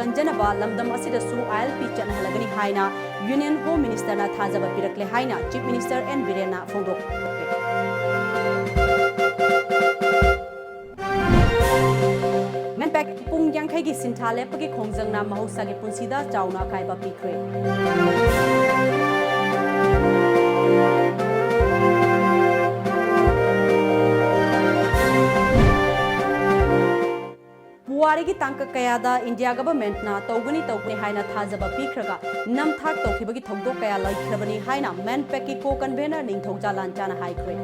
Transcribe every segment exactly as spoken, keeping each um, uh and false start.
ꯀꯟꯖꯅꯕ ꯂꯝꯗꯝ ꯑꯁꯤꯗꯁꯨ ILP ꯆꯠꯅꯍꯜꯂꯒꯅꯤ ꯍꯥꯏꯅ Union Home Ministerꯅ ꯊꯥꯖꯕ ꯄꯤꯔꯛꯂꯦ ꯍꯥꯏꯅ Chief Minister N ꯕꯤꯔꯦꯟꯅ ꯐꯣꯡꯗꯣꯛꯈ꯭ꯔꯦ꯫ ꯃꯦꯟꯄꯦꯛ ꯄꯨꯡ ꯌꯥꯡꯈꯩꯒꯤ ꯁꯤꯟꯊꯥ ꯂꯦꯞꯄꯒꯤ ꯈꯣꯡꯖꯪꯅ ꯃꯍꯧꯁꯥꯒꯤ ꯄꯨꯟꯁꯤꯗ ꯆꯥꯎꯅ ꯑꯀꯥꯏꯕ ꯄꯤꯈ꯭ꯔꯦ꯫ ꯄꯨꯋꯥꯔꯤꯒꯤ ꯇꯥꯡꯀꯛ ꯀꯌꯥꯗ ꯏꯟꯗꯤꯌꯥ ꯒꯚꯔꯟꯃꯦꯟꯠꯅ ꯇꯧꯒꯅꯤ ꯇꯧꯒꯅꯤ ꯍꯥꯏꯅ ꯊꯥꯖꯕ ꯄꯤꯈ꯭ꯔꯒ ꯅꯝꯊꯥꯛ ꯇꯧꯈꯤꯕꯒꯤ ꯊꯧꯗꯣꯛ ꯀꯌꯥ ꯂꯩꯈ꯭ꯔꯕꯅꯤ ꯍꯥꯏꯅ ꯃꯦꯟꯄꯦꯛꯀꯤ ꯀꯣ ꯀꯟꯚꯦꯅꯔ ꯅꯤꯡꯊꯧꯖꯥ ꯂꯥꯟꯆꯥꯅ ꯍꯥꯏꯈ꯭ꯔꯦ꯫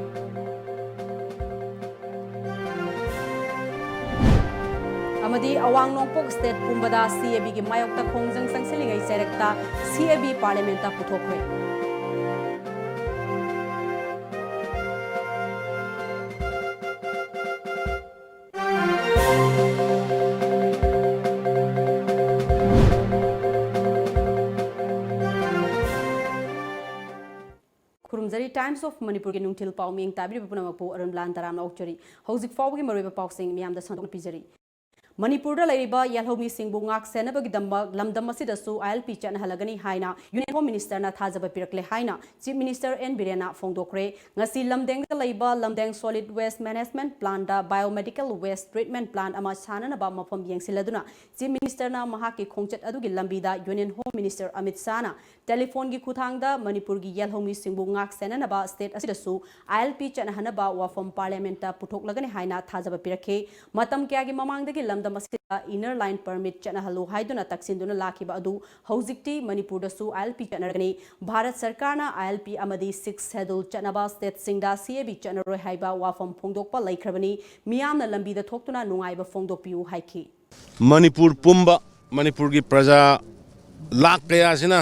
ꯑꯃꯗꯤ ꯑꯋꯥꯡ ꯅꯣꯡꯄꯣꯛ ꯁ꯭ꯇꯦꯠ ꯄꯨꯝꯕꯗ CABꯒꯤ ꯃꯥꯌꯣꯛꯇ ꯈꯣꯡꯖꯪ ꯆꯪꯁꯤꯜꯂꯤꯉꯩ ꯆꯩꯔꯛꯇ CAB ꯄꯥꯔꯂꯤꯌꯥꯃꯦꯟꯠꯇ ꯄꯨꯊꯣꯛꯈ꯭ꯔꯦ꯫ ꯈꯨꯔꯨꯝꯖꯔꯤ꯫ Times of ꯃꯅꯤꯄꯨꯔꯒꯤ ꯅꯨꯡꯊꯤꯜ ꯄꯥꯎ ꯃꯤꯌꯦꯡ ꯇꯥꯕꯤꯔꯤꯕ ꯄꯨꯝꯅꯃꯛꯄꯨ ꯑꯔꯨꯟ ꯂꯥꯟ ꯇꯔꯥꯝꯅ ꯑꯣꯛꯆꯔꯤ꯫ ꯍꯧꯖꯤꯛ ꯐꯥꯎꯕꯒꯤ ꯃꯔꯨꯑꯣꯏꯕ ꯄꯥꯎꯁꯤꯡ ꯃꯤꯌꯥꯝꯗ ꯁꯟꯗꯣꯛꯅ ꯄꯤꯖꯔꯤ꯫ ꯃꯅꯤꯄꯨꯔꯗ ꯂꯩꯔꯤꯕ ꯌꯦꯜꯍꯧꯃꯤꯁꯤꯡꯕꯨ ꯉꯥꯛ ꯁꯦꯟꯅꯕꯒꯤꯗꯃꯛ ꯂꯝꯗꯝ ꯑꯁꯤꯗꯁꯨ ILP ꯆꯠꯅꯍꯜꯂꯒꯅꯤ ꯍꯥꯏꯅ Union Home Ministerꯅ ꯊꯥꯖꯕ ꯄꯤꯔꯛꯂꯦ ꯍꯥꯏꯅ Chief Minister N ꯕꯤꯔꯦꯟꯅ ꯐꯣꯡꯗꯣꯛꯈ꯭ꯔꯦ꯫ ꯉꯁꯤ ꯂꯝꯗꯦꯡꯗ ꯂꯩꯕ ꯂꯝꯗꯦꯡ Solid Waste Management Plantꯇ Biomedical Waste Treatment Plant ꯑꯃ ꯁꯥꯅꯅꯕ ꯃꯐꯝ ꯌꯦꯡꯁꯤꯜꯂꯗꯨꯅ Chief Ministerꯅ ꯃꯍꯥꯛꯀꯤ ꯈꯣꯡꯆꯠ ꯑꯗꯨꯒꯤ ꯂꯝꯕꯤꯗ Union Home Minister ꯑꯃꯤꯠ ꯁꯥꯍꯅ ꯇꯦꯂꯤꯐꯣꯟꯒꯤ ꯈꯨꯠꯊꯥꯡꯗ ꯃꯅꯤꯄꯨꯔꯒꯤ ꯌꯦꯜꯍꯧꯃꯤꯁꯤꯡꯕꯨ ꯉꯥꯛ ꯁꯦꯟꯅꯅꯕ ꯁ꯭ꯇꯦꯠ ꯑꯁꯤꯗꯁꯨ ILP ꯆꯠꯅꯍꯟꯅꯕ ꯋꯥꯐꯝ ꯄꯥꯔꯂꯤꯌꯥꯃꯦꯟꯠꯇ ꯄꯨꯊꯣꯛꯂꯒꯅꯤ ꯍꯥꯏꯅ ꯊꯥꯖꯕ ꯄꯤꯔꯛꯈꯤ꯫ ꯃꯇꯝ ꯀꯌꯥꯒꯤ ꯃꯃꯥꯡꯗꯒꯤ ꯂꯝꯗꯝ ꯑꯁꯤꯗ Inner Line Permit ꯆꯠꯅꯍꯜꯂꯨ ꯍꯥꯏꯗꯨꯅ ꯇꯛꯁꯤꯟꯗꯨꯅ ꯂꯥꯛꯈꯤꯕ ꯑꯗꯨ ꯍꯧꯖꯤꯛꯇꯤ ꯃꯅꯤꯄꯨꯔꯗꯁꯨ ILP ꯆꯠꯅꯔꯒꯅꯤ꯫ ꯚꯥꯔꯠ ꯁꯔꯀꯥꯔꯅ ILP ꯑꯃꯗꯤ Sixth Schedule ꯆꯠꯅꯕ ꯁ꯭ꯇꯦꯠꯁꯤꯡꯗ CAB ꯆꯠꯅꯔꯣꯏ ꯍꯥꯏꯕ ꯋꯥꯐꯝ ꯐꯣꯡꯗꯣꯛꯄ ꯂꯩꯈ꯭ꯔꯕꯅꯤ꯫ ꯃꯤꯌꯥꯝꯅ ꯂꯝꯕꯤꯗ ꯊꯣꯛꯇꯨꯅ ꯅꯨꯡꯉꯥꯏꯕ ꯐꯣꯡꯗꯣꯛꯄꯤꯌꯨ ꯍꯥꯏꯈꯤ꯫ ꯃꯅꯤꯄꯨꯔ ꯄꯨꯝꯕ, ꯃꯅꯤꯄꯨꯔꯒꯤ ꯄ꯭ꯔꯖꯥ ꯂꯥꯈ ꯀꯌꯥꯁꯤꯅ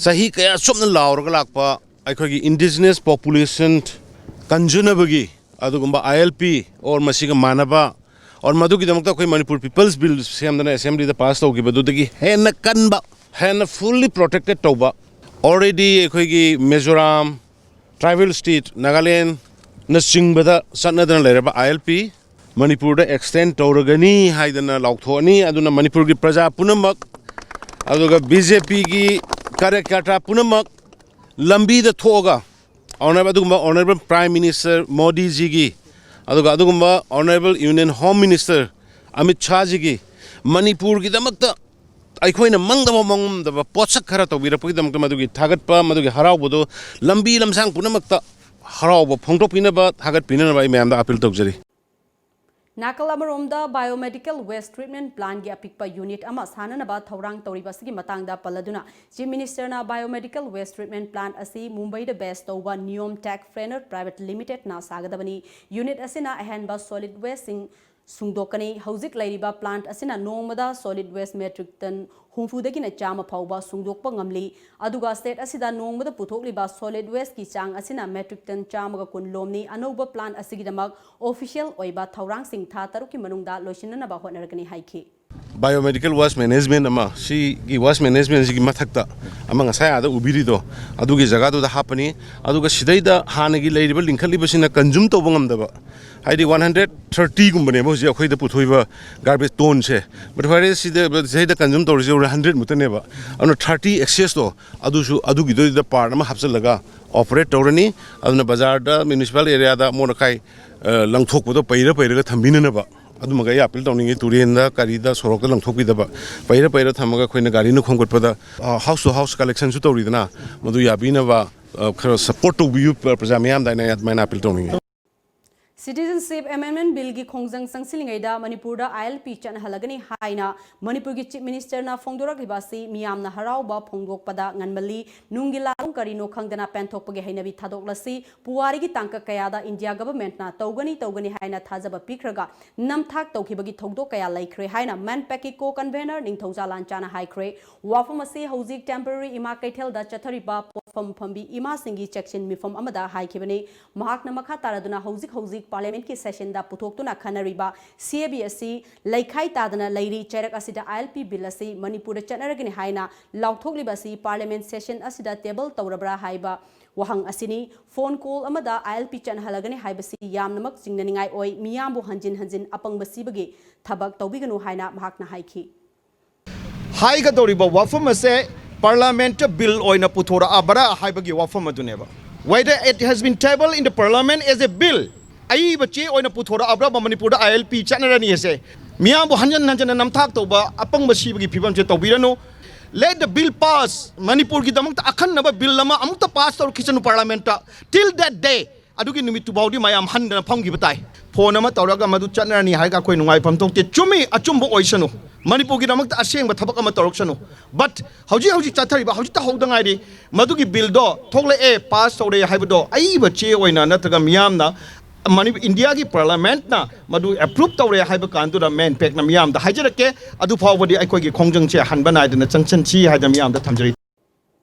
ꯆꯍꯤ ꯀꯌꯥ ꯆꯨꯞꯅ ꯂꯥꯎꯔꯒ ꯂꯥꯛꯄ ꯑꯩꯈꯣꯏꯒꯤ indigenous population ꯀꯟꯖꯅꯕꯒꯤ ꯑꯗꯨꯒꯨꯝꯕ ILP or ꯃꯁꯤꯒ ꯃꯥꯟꯅꯕ or ꯃꯗꯨꯒꯤꯗꯃꯛꯇ ꯑꯩꯈꯣꯏ ꯃꯅꯤꯄꯨꯔ People's Bill ꯁꯦꯝꯗꯅ ꯑꯦꯁꯦꯝꯕ꯭ꯂꯤꯗ ꯄꯥꯁ ꯇꯧꯈꯤꯕꯗꯨꯗꯒꯤ ꯍꯦꯟꯅ ꯀꯟꯕ, ꯍꯦꯟꯅ fully protected ꯇꯧꯕ, already ꯑꯩꯈꯣꯏꯒꯤ ꯃꯤꯖꯣꯔꯥꯝ, tribal state ꯅꯥꯒꯥꯂꯦꯟꯅꯆꯤꯡꯕꯗ ꯆꯠꯅꯗꯅ ꯂꯩꯔꯕ ILP ꯃꯅꯤꯄꯨꯔꯗ ꯑꯦꯛꯁꯇꯦꯟ ꯇꯧꯔꯒꯅꯤ ꯍꯥꯏꯗꯅ ꯂꯥꯎꯊꯣꯛꯑꯅꯤ꯫ ꯑꯗꯨꯅ ꯃꯅꯤꯄꯨꯔꯒꯤ ꯄ꯭ꯔꯖꯥ ꯄꯨꯝꯅꯃꯛ, ꯑꯗꯨꯒ ꯕꯤ ꯖꯦ ꯄꯤꯒꯤ ꯀꯥꯔꯌꯀꯔꯇꯥ ꯄꯨꯝꯅꯃꯛ ꯂꯝꯕꯤꯗ ꯊꯣꯛꯑꯒ, ꯑꯗꯨꯒꯨꯝꯕ ꯑꯣꯅꯔꯦꯕꯜ ꯄ꯭ꯔꯥꯏꯝ ꯃꯤꯅꯤꯁꯇꯔ ꯃꯣꯗꯤꯖꯤꯒꯤ, ꯑꯗꯨꯒ ꯑꯗꯨꯒꯨꯝꯕ honourable union home minister Amit ꯁꯥꯍꯖꯤꯒꯤ, ꯃꯅꯤꯄꯨꯔꯒꯤꯗꯃꯛꯇ ꯑꯩꯈꯣꯏꯅ ꯃꯪꯗꯕ ꯃꯪꯉꯝꯗꯕ ꯄꯣꯠꯁꯛ ꯈꯔ ꯇꯧꯕꯤꯔꯛꯄꯒꯤꯗꯃꯛꯇ ꯃꯗꯨꯒꯤ ꯊꯥꯒꯠꯄ, ꯃꯗꯨꯒꯤ ꯍꯔꯥꯎꯕꯗꯣ ꯂꯝꯕꯤ ꯂꯝꯁꯥꯡ ꯄꯨꯝꯅꯃꯛꯇ ꯍꯔꯥꯎꯕ ꯐꯣꯡꯗꯣꯛꯄꯤꯅꯕ, ꯊꯥꯒꯠꯄꯤꯅꯅꯕ ꯑꯩ ꯃꯌꯥꯝꯗ ꯑꯥꯄꯤꯜ ꯇꯧꯖꯔꯤ꯫ ꯅꯥꯀꯜ ꯑꯃꯔꯣꯝꯗ, Biomedical Waste Treatment Plantꯒꯤ ꯑꯄꯤꯛꯄ ꯌꯨꯅꯤꯠ ꯑꯃ ꯁꯥꯅꯅꯕ ꯊꯧꯔꯥꯡ ꯇꯧꯔꯤꯕ ꯑꯁꯤꯒꯤ ꯃꯇꯥꯡꯗ ꯄꯜꯂꯗꯨꯅ, Chief Ministerꯅ Biomedical Waste Treatment Plant ꯑꯁꯤ ꯃꯨꯝꯕꯩꯗ ꯕꯦꯁ ꯇꯧꯕ Neom Tech Planer Private Limitedꯅ ꯁꯥꯒꯗꯕꯅꯤ꯫ ꯌꯨꯅꯤꯠ ꯑꯁꯤꯅ ꯑꯍꯦꯟꯕ ꯁꯣꯂꯤꯗ ꯋꯦꯁꯁꯤꯡ ꯁꯨꯡꯗꯣꯛꯀꯅꯤ꯫ ꯍꯧꯖꯤꯛ ꯂꯩꯔꯤꯕ ꯄ꯭ꯂꯥꯟꯠ ꯑꯁꯤꯅ ꯅꯣꯡꯃꯗ ꯁꯣꯂꯤꯗ ꯋꯦꯁ ꯃꯦꯇ꯭ꯔꯤꯛ ꯇꯟ ꯍꯨꯝꯐꯨꯗꯒꯤꯅ ꯆꯥꯝꯃ ꯐꯥꯎꯕ ꯁꯨꯡꯗꯣꯛꯄ ꯉꯝꯂꯤ꯫ ꯑꯗꯨꯒ ꯁ꯭ꯇꯦꯠ ꯑꯁꯤꯗ ꯅꯣꯡꯃꯗ ꯄꯨꯊꯣꯛꯂꯤꯕ ꯁꯣꯂꯤꯗ ꯋꯦꯁꯀꯤ ꯆꯥꯡ ꯑꯁꯤꯅ ꯃꯦꯇ꯭ꯔꯤꯛ ꯇꯟ ꯆꯥꯝꯃꯒ ꯀꯨꯟ ꯂꯣꯝꯅꯤ꯫ ꯑꯅꯧꯕ ꯄ꯭ꯂꯥꯟꯠ ꯑꯁꯤꯒꯤꯗꯃꯛ ꯑꯣꯐꯤꯁꯤꯌꯦꯜ ꯑꯣꯏꯕ ꯊꯧꯔꯥꯡꯁꯤꯡ ꯊꯥ ꯇꯔꯨꯛꯀꯤ ꯃꯅꯨꯡꯗ ꯂꯣꯏꯁꯤꯟꯅꯅꯕ ꯍꯣꯠꯅꯔꯒꯅꯤ ꯍꯥꯏꯈꯤ꯫ Biomedical Waste Management ꯑꯃ, ꯁꯤꯒꯤ waste managementꯁꯤꯒꯤ ꯃꯊꯛꯇ ꯑꯃ ꯉꯁꯥꯏ ꯑꯥꯗ ꯎꯕꯤꯔꯤꯗꯣ, ꯑꯗꯨꯒꯤ ꯖꯒꯥꯗꯨꯗ ꯍꯥꯞꯄꯅꯤ꯫ ꯑꯗꯨꯒ ꯁꯤꯗꯩꯗ ꯍꯥꯟꯅꯒꯤ ꯂꯩꯔꯤꯕ ꯂꯤꯡꯈꯠꯂꯤꯕꯁꯤꯅ ꯀꯟꯖꯨꯝ ꯇꯧꯕ ꯉꯝꯗꯕ, ꯍꯥꯏꯗꯤ ꯋꯥꯟ ꯍꯟꯗ꯭ꯔꯦꯠ ꯊꯥꯔꯇꯤꯒꯨꯝꯕꯅꯦꯕ ꯍꯧꯖꯤꯛ ꯑꯩꯈꯣꯏꯗ ꯄꯨꯊꯣꯛꯏꯕ ꯒꯥꯔꯕꯦꯖ ꯇꯣꯟꯁꯦ꯫ But ꯐꯔꯦ, ꯁꯤꯗ, ꯁꯤꯗ ꯀꯟꯖꯨꯝ ꯇꯧꯔꯤꯁꯦ ꯍꯟꯗ꯭ꯔꯦꯠ ꯃꯨꯛꯇꯅꯦꯕ꯫ ꯑꯗꯨꯅ ꯊꯥꯔꯇꯤ ꯑꯦꯛꯁꯦꯁꯇꯣ, ꯑꯗꯨꯁꯨ ꯑꯗꯨꯒꯤꯗꯨꯗ ꯄꯥꯔꯠ ꯑꯃ ꯍꯥꯞꯆꯤꯜꯂꯒ ꯑꯣꯄꯔꯦꯠ ꯇꯧꯔꯅꯤ꯫ ꯑꯗꯨꯅ ꯕꯖꯥꯔꯗ, ꯃ꯭ꯌꯨꯅꯤꯁꯤꯄꯥꯜ ꯑꯦꯔꯤꯌꯥꯗ ꯑꯃꯣꯠ ꯑꯀꯥꯏ, ꯑ, ꯂꯪꯊꯣꯛꯄꯗꯣ ꯄꯩꯔ ꯄꯩꯔꯒ ꯊꯝꯕꯤꯅꯅꯕ, ꯑꯗꯨꯃꯒ ꯑꯩ ꯑꯥꯄꯤꯜ ꯇꯧꯅꯤꯡꯉꯤ꯫ ꯇꯨꯔꯦꯟꯗ, ꯀꯔꯤꯗ, ꯁꯣꯔꯣꯛꯇ ꯂꯪꯊꯣꯛꯄꯤꯗꯕ, ꯄꯩꯔ ꯄꯩꯔ ꯊꯝꯃꯒ ꯑꯩꯈꯣꯏꯅ ꯒꯥꯔꯤꯅ ꯈꯣꯝꯒꯠꯄꯗ, ꯑ, house to house collectionꯁꯨ ꯇꯧꯔꯤꯗꯅ, ꯃꯗꯨ ꯌꯥꯕꯤꯅꯕ, ꯑ, ꯈꯔ ꯁꯄꯣꯔꯠ ꯇꯧꯕꯤꯌꯨ, ꯄ꯭ꯔ-, ꯄ꯭ꯔꯖꯥ ꯃꯤꯌꯥꯝꯗ ꯑꯩꯅ ꯑꯗꯨꯃꯥꯏꯅ ꯑꯥꯄꯤꯜ ꯇꯧꯅꯤꯡꯉꯤ꯫ Citizenship Amendment Billꯒꯤ ꯈꯣꯡꯖꯪ ꯆꯪꯁꯤꯜꯂꯤꯉꯩꯗ ꯃꯅꯤꯄꯨꯔꯗ I L P ꯆꯠꯅꯍꯜꯂꯒꯅꯤ ꯍꯥꯏꯅ ꯃꯅꯤꯄꯨꯔꯒꯤ Chief Ministerꯅ ꯐꯣꯡꯗꯣꯔꯛꯂꯤꯕ ꯑꯁꯤ ꯃꯤꯌꯥꯝꯅ ꯍꯔꯥꯎꯕ ꯐꯣꯡꯗꯣꯛꯄꯗ ꯉꯟꯃꯜꯂꯤ꯫ ꯅꯨꯡꯒꯤ ꯂꯥꯜꯂꯣꯡ ꯀꯔꯤꯅꯣ ꯈꯪꯗꯅ ꯄꯦꯟꯊꯣꯛꯄꯒꯤ ꯍꯩꯅꯕꯤ ꯊꯥꯗꯣꯛꯂꯁꯤ꯫ ꯄꯨꯋꯥꯔꯤꯒꯤ ꯇꯥꯡꯀꯛ ꯀꯌꯥꯗ ꯏꯟꯗꯤꯌꯥ ꯒꯚꯔꯟꯃꯦꯟꯠꯅ ꯇꯧꯒꯅꯤ, ꯇꯧꯒꯅꯤ ꯍꯥꯏꯅ ꯊꯥꯖꯕ ꯄꯤꯈ꯭ꯔꯒ ꯅꯝꯊꯥꯛ ꯇꯧꯈꯤꯕꯒꯤ ꯊꯧꯗꯣꯛ ꯀꯌꯥ ꯂꯩꯈ꯭ꯔꯦ ꯍꯥꯏꯅ MANPACꯀꯤ co-convener ꯅꯤꯡꯊꯧꯖꯥ ꯂꯥꯟꯆꯥꯅ ꯍꯥꯏꯈ꯭ꯔꯦ꯫ ꯋꯥꯐꯝ ꯑꯁꯤ ꯍꯧꯖꯤꯛ temporary ꯏꯃꯥ ꯀꯩꯊꯦꯜꯗ ꯆꯠꯊꯔꯤꯕ ꯋꯥꯐꯝ ꯐꯝꯕꯤ ꯏꯃꯥꯁꯤꯡꯒꯤ ꯆꯦꯛꯁꯤꯟ ꯃꯤꯐꯝ ꯑꯃꯗ ꯍꯥꯏꯈꯤꯕꯅꯤ꯫ ꯃꯍꯥꯛꯅ ꯃꯈꯥ ꯇꯥꯔꯗꯨꯅ ꯍꯧꯖꯤꯛ ꯍꯧꯖꯤꯛ ꯄꯥꯔꯂꯤꯌꯥꯃꯦꯟꯠꯀꯤ ꯁꯦꯁꯟꯗ ꯄꯨꯊꯣꯛꯇꯨꯅ ꯈꯟꯅꯔꯤꯕ ꯁꯤ ꯑꯦ ꯕꯤ ꯑꯁꯤ ꯂꯩꯈꯥꯏ ꯇꯥꯗꯅ ꯂꯩꯔꯤ꯫ ꯆꯩꯔꯛ ꯑꯁꯤꯗ ꯑꯥꯏ ꯑꯦꯜ ꯄꯤ ꯕꯤꯜ ꯑꯁꯤ ꯃꯅꯤꯄꯨꯔꯗ ꯆꯠꯅꯔꯒꯅꯤ ꯍꯥꯏꯅ ꯂꯥꯎꯊꯣꯛꯂꯤꯕ ꯑꯁꯤ ꯄꯥꯔꯂꯤꯌꯥꯃꯦꯟꯠ ꯁꯦꯁꯟ ꯑꯁꯤꯗ ꯇꯦꯕꯜ ꯇꯧꯔꯕ꯭ꯔꯥ ꯍꯥꯏꯕ ꯋꯥꯍꯪ ꯑꯁꯤꯅꯤ꯫ ꯐꯣꯟ ꯀꯣꯜ ꯑꯃꯗ ꯑꯥꯏ ꯑꯦꯜ ꯄꯤ ꯆꯠꯅꯍꯜꯂꯒꯅꯤ ꯍꯥꯏꯕꯁꯤ ꯌꯥꯝꯅꯃꯛ ꯆꯤꯡꯅꯅꯤꯡꯉꯥꯏ ꯑꯣꯏ꯫ ꯃꯤꯌꯥꯝꯕꯨ ꯍꯟꯖꯤꯟ ꯍꯟꯖꯤꯟ ꯑꯄꯪꯕ ꯁꯤꯕꯒꯤ ꯊꯕꯛ ꯇꯧꯕꯤꯒꯅꯨ ꯍꯥꯏꯅ ꯃꯍꯥꯛꯅ ꯍꯥꯏꯈꯤ꯫ ꯍꯥꯏꯒꯗꯧꯔꯤꯕ ꯋꯥꯐꯝ ꯑꯁꯦ ꯄꯥꯔꯂꯤꯌꯥꯃꯦꯟꯠꯇ ꯕꯤꯜ ꯑꯣꯏꯅ ꯄꯨꯊꯣꯔꯛꯑꯕ꯭ꯔꯥ ꯍꯥꯏꯕꯒꯤ ꯋꯥꯐꯝ ꯑꯗꯨꯅꯦꯕ꯫ Whether it has been tabled in the parliament as a bill, ꯑꯏꯕ ꯆꯦ ꯑꯣꯏꯅ ꯄꯨꯊꯣꯔꯛꯑꯕ꯭ꯔꯥ ꯃꯅꯤꯄꯨꯔꯗ ꯑꯥꯏ ꯑꯦꯜ ꯄꯤ ꯆꯠꯅꯔꯅꯤ ꯑꯁꯦ꯫ ꯃꯤꯌꯥꯝꯕꯨ ꯍꯟꯖꯟ ꯍꯟꯖꯟꯅ ꯅꯝꯊꯥꯛ ꯇꯧꯕ, ꯑꯄꯪꯕ ꯁꯤꯕꯒꯤ ꯐꯤꯕꯝꯁꯦ ꯇꯧꯕꯤꯔꯅꯨ꯫ Let the bill pass. ꯃꯅꯤꯄꯨꯔꯒꯤꯗꯃꯛꯇ ꯑꯈꯟꯅꯕ ꯕꯤꯜ ꯑꯃ ꯑꯃꯨꯛꯇ ꯄꯥꯁ ꯇꯧꯔꯛꯈꯤꯁꯅꯨ ꯄꯥꯔꯂꯤꯌꯥꯃꯦꯟꯠꯇ꯫ Till that day, ꯑꯗꯨꯒꯤ ꯅꯨꯃꯤꯠꯇꯨ ꯐꯥꯎꯗꯤ ꯃꯌꯥꯝ ꯍꯟꯗꯅ ꯐꯝꯈꯤꯕ ꯇꯥꯏ꯫ ꯐꯣꯟ ꯑꯃ ꯇꯧꯔꯒ ꯃꯗꯨ ꯆꯠꯅꯔꯅꯤ ꯍꯥꯏꯔꯒ ꯑꯩꯈꯣꯏ ꯅꯨꯡꯉꯥꯏꯐꯝ ꯊꯣꯛꯇꯦ꯫ ꯆꯨꯝꯃꯤ, ꯑꯆꯨꯝꯕ ꯑꯣꯏꯁꯅꯨ꯫ ꯃꯅꯤꯄꯨꯔꯒꯤꯗꯃꯛꯇ ꯑꯁꯦꯡꯕ ꯊꯕꯛ ꯑꯃ ꯇꯧꯔꯛꯁꯅꯨ꯫ But ꯍꯧꯖꯤꯛ ꯍꯧꯖꯤꯛ ꯆꯠꯊꯔꯤꯕ, ꯍꯧꯖꯤꯛꯇ ꯍꯧꯗ ꯉꯥꯏꯔꯤ, ꯃꯗꯨꯒꯤ ꯕꯤꯜꯗꯣ ꯊꯣꯛꯂꯛꯑꯦ, ꯄꯥꯁ ꯇꯧꯔꯦ ꯍꯥꯏꯕꯗꯣ ꯑꯏꯕ ꯆꯦ ꯑꯣꯏꯅ ꯅꯠꯇ꯭ꯔꯒ ꯃꯤꯌꯥꯝꯅ ꯃꯅꯤ-, ꯏꯟꯗꯤꯌꯥꯒꯤ ꯄꯥꯔꯂꯤꯌꯥꯃꯦꯟꯠꯅ ꯃꯗꯨ ꯑꯦꯄ꯭ꯔꯨꯞ ꯇꯧꯔꯦ ꯍꯥꯏꯕ ꯀꯥꯟꯗꯨꯗ ꯃꯦꯟ ꯐꯦꯛꯅ ꯃꯤꯌꯥꯝꯗ ꯍꯥꯏꯖꯔꯛꯀꯦ꯫ ꯑꯗꯨ ꯐꯥꯎꯕꯗꯤ ꯑꯩꯈꯣꯏꯒꯤ ꯈꯣꯡꯖꯪꯁꯦ ꯍꯟꯕ ꯅꯥꯏꯗꯅ ꯆꯪꯁꯤꯟꯁꯤ ꯍꯥꯏꯗꯅ ꯃꯤꯌꯥꯝꯗ ꯊꯝꯖꯔꯤ꯫